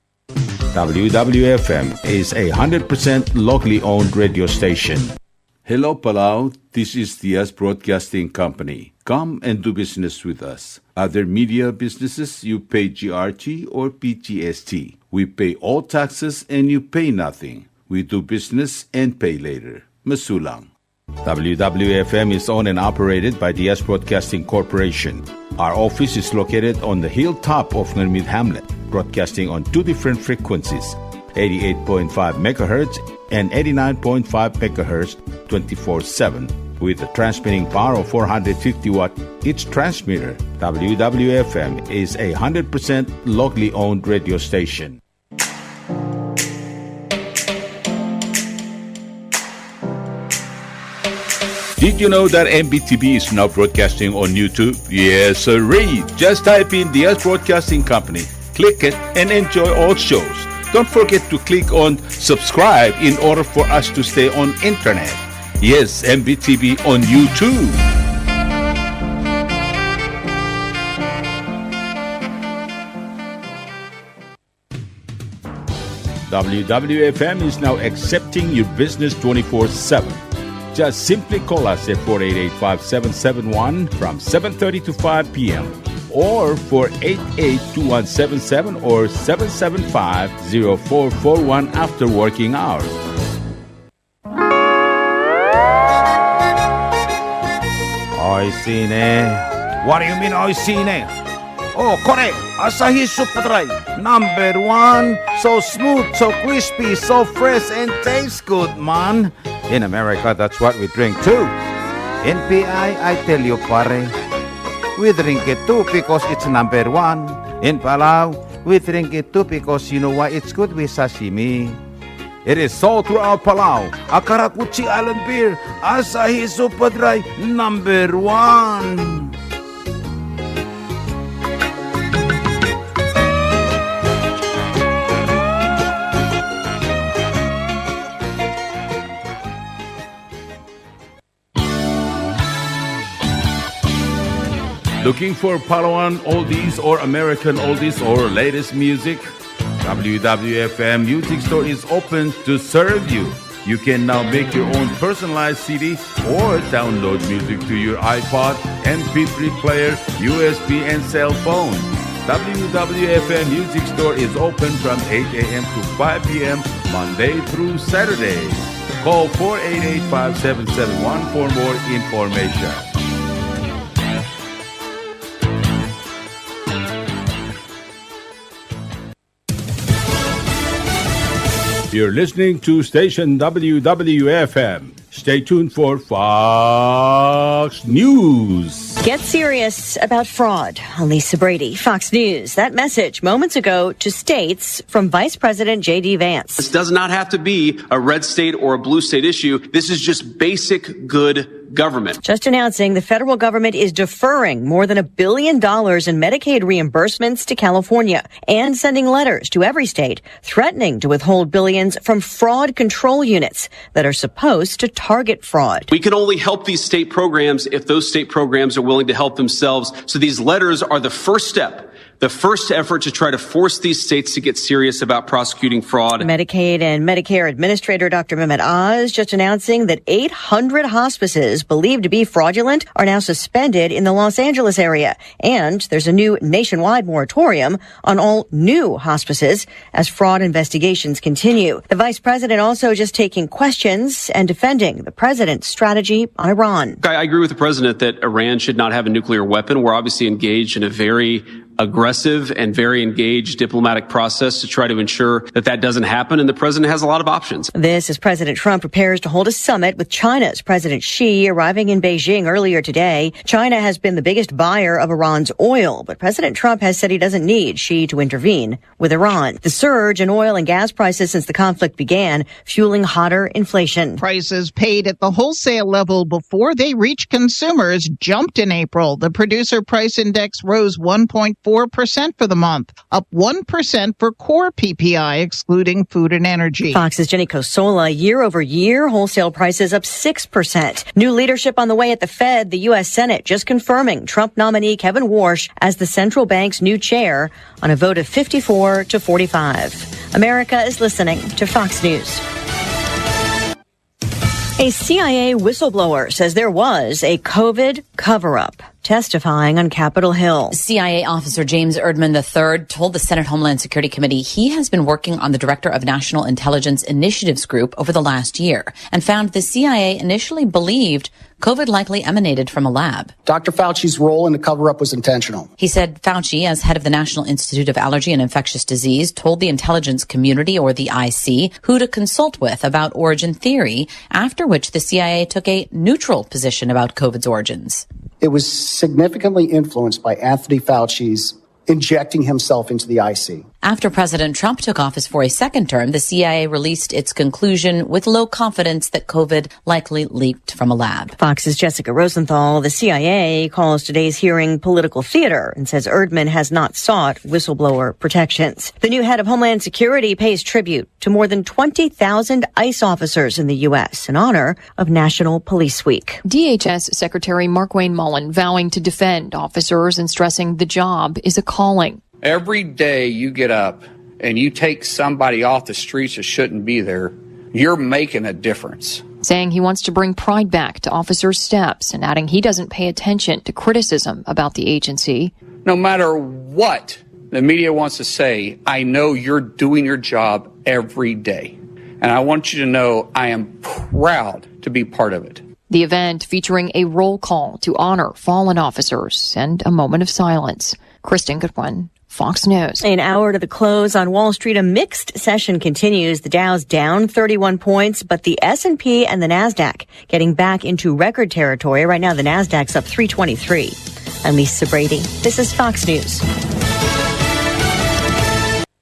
W W F M is a hundred percent locally owned radio station. Hello, Palau. This is Diaz Broadcasting Company. Come and do business with us. Other media businesses, you pay G R T or P G S T. We pay all taxes and you pay nothing. We do business and pay later. Mesulang. W W F M is owned and operated by Diaz Broadcasting Corporation. Our office is located on the hilltop of Ngermid Hamlet, broadcasting on two different frequencies, eighty-eight point five megahertz and eighty-nine point five megahertz, twenty-four seven. With a transmitting power of four hundred fifty watt each transmitter, W W F M is a hundred percent locally owned radio station. Did you know that M B T V is now broadcasting on YouTube? Yes, sirree. Just type in Diaz Broadcasting Company, click it, and enjoy all shows. Don't forget to click on subscribe in order for us to stay on internet. Yes, M B T V on YouTube. W W F M is now accepting your business twenty-four seven. Just simply call us at four eight eight, five seven seven one from seven thirty to five p m, or four eight eight, two one seven seven or seven seven five, zero four four one after working hours. Oishii ne. What do you mean, oishii ne? Oh, kore, Asahi Super Dry, number one. So smooth, so crispy, so fresh, and tastes good, man. In America, that's what we drink too. In P I, I tell you, pare, we drink it too because it's number one. In Palau, we drink it too because you know why? It's good with sashimi. It is sold throughout Palau. A karakuchi island beer, Asahi Super Dry, number one. Looking for Palauan oldies or American oldies or latest music? W W F M Music Store is open to serve you. You can now make your own personalized C D or download music to your iPod, M P three player, U S B, and cell phone. W W F M Music Store is open from eight a m to five p m, Monday through Saturday. Call four eight eight, five seven seven one for more information. You're listening to station W W F M. Stay tuned for Fox News. Get serious about fraud. I'm Lisa Brady, Fox News. That message moments ago to states from Vice President J D Vance. This does not have to be a red state or a blue state issue. This is just basic good government. Just announcing the federal government is deferring more than a billion dollars in Medicaid reimbursements to California and sending letters to every state threatening to withhold billions from fraud control units that are supposed to target fraud. We can only help these state programs if those state programs are willing to help themselves. So these letters are the first step, the first effort to try to force these states to get serious about prosecuting fraud. Medicaid and Medicare Administrator Doctor Mehmet Oz just announcing that eight hundred hospices believed to be fraudulent are now suspended in the Los Angeles area. And there's a new nationwide moratorium on all new hospices as fraud investigations continue. The vice president also just taking questions and defending the president's strategy on Iran. I, I agree with the president that Iran should not have a nuclear weapon. We're obviously engaged in a very aggressive and very engaged diplomatic process to try to ensure that that doesn't happen, and the president has a lot of options. This as President Trump prepares to hold a summit with China's President Xi, arriving in Beijing earlier today. China has been the biggest buyer of Iran's oil, but President Trump has said he doesn't need Xi to intervene with Iran. The surge in oil and gas prices since the conflict began, fueling hotter inflation. Prices paid at the wholesale level before they reach consumers jumped in April. The producer price index rose one point four percent for the month, up one percent for core P P I, excluding food and energy. Fox's Jenny Cosola. Year over year, wholesale prices up six percent. New leadership on the way at the Fed, the U S Senate just confirming Trump nominee Kevin Warsh as the central bank's new chair on a vote of fifty-four to forty-five. America is listening to Fox News. A C I A whistleblower says there was a COVID cover-up. testifying on Capitol Hill. C I A officer James Erdman the third told the Senate Homeland Security Committee he has been working on the Director of National Intelligence Initiatives Group over the last year and found the C I A initially believed COVID likely emanated from a lab. Doctor Fauci's role in the cover-up was intentional. He said Fauci, as head of the National Institute of Allergy and Infectious Disease, told the intelligence community, or the I C, who to consult with about origin theory, after which the C I A took a neutral position about COVID's origins. It was significantly influenced by Anthony Fauci's injecting himself into the I C. After President Trump took office for a second term, the C I A released its conclusion with low confidence that COVID likely leaked from a lab. Fox's Jessica Rosenthal. The C I A calls today's hearing political theater and says Erdman has not sought whistleblower protections. The new head of Homeland Security pays tribute to more than twenty thousand ICE officers in the U S in honor of National Police Week. D H S Secretary Markwayne Mullin vowing to defend officers and stressing the job is a calling. Every day you get up and you take somebody off the streets that shouldn't be there, you're making a difference. Saying he wants to bring pride back to officers' steps and adding he doesn't pay attention to criticism about the agency. No matter what the media wants to say, I know you're doing your job every day. And I want you to know I am proud to be part of it. The event featuring a roll call to honor fallen officers and a moment of silence. Kristen Goodwin, Fox News. An hour to the close on Wall Street, a mixed session continues. The Dow's down thirty-one points, but the S and P and the Nasdaq getting back into record territory. Right now, the Nasdaq's up three twenty-three. I'm Lisa Brady. This is Fox News.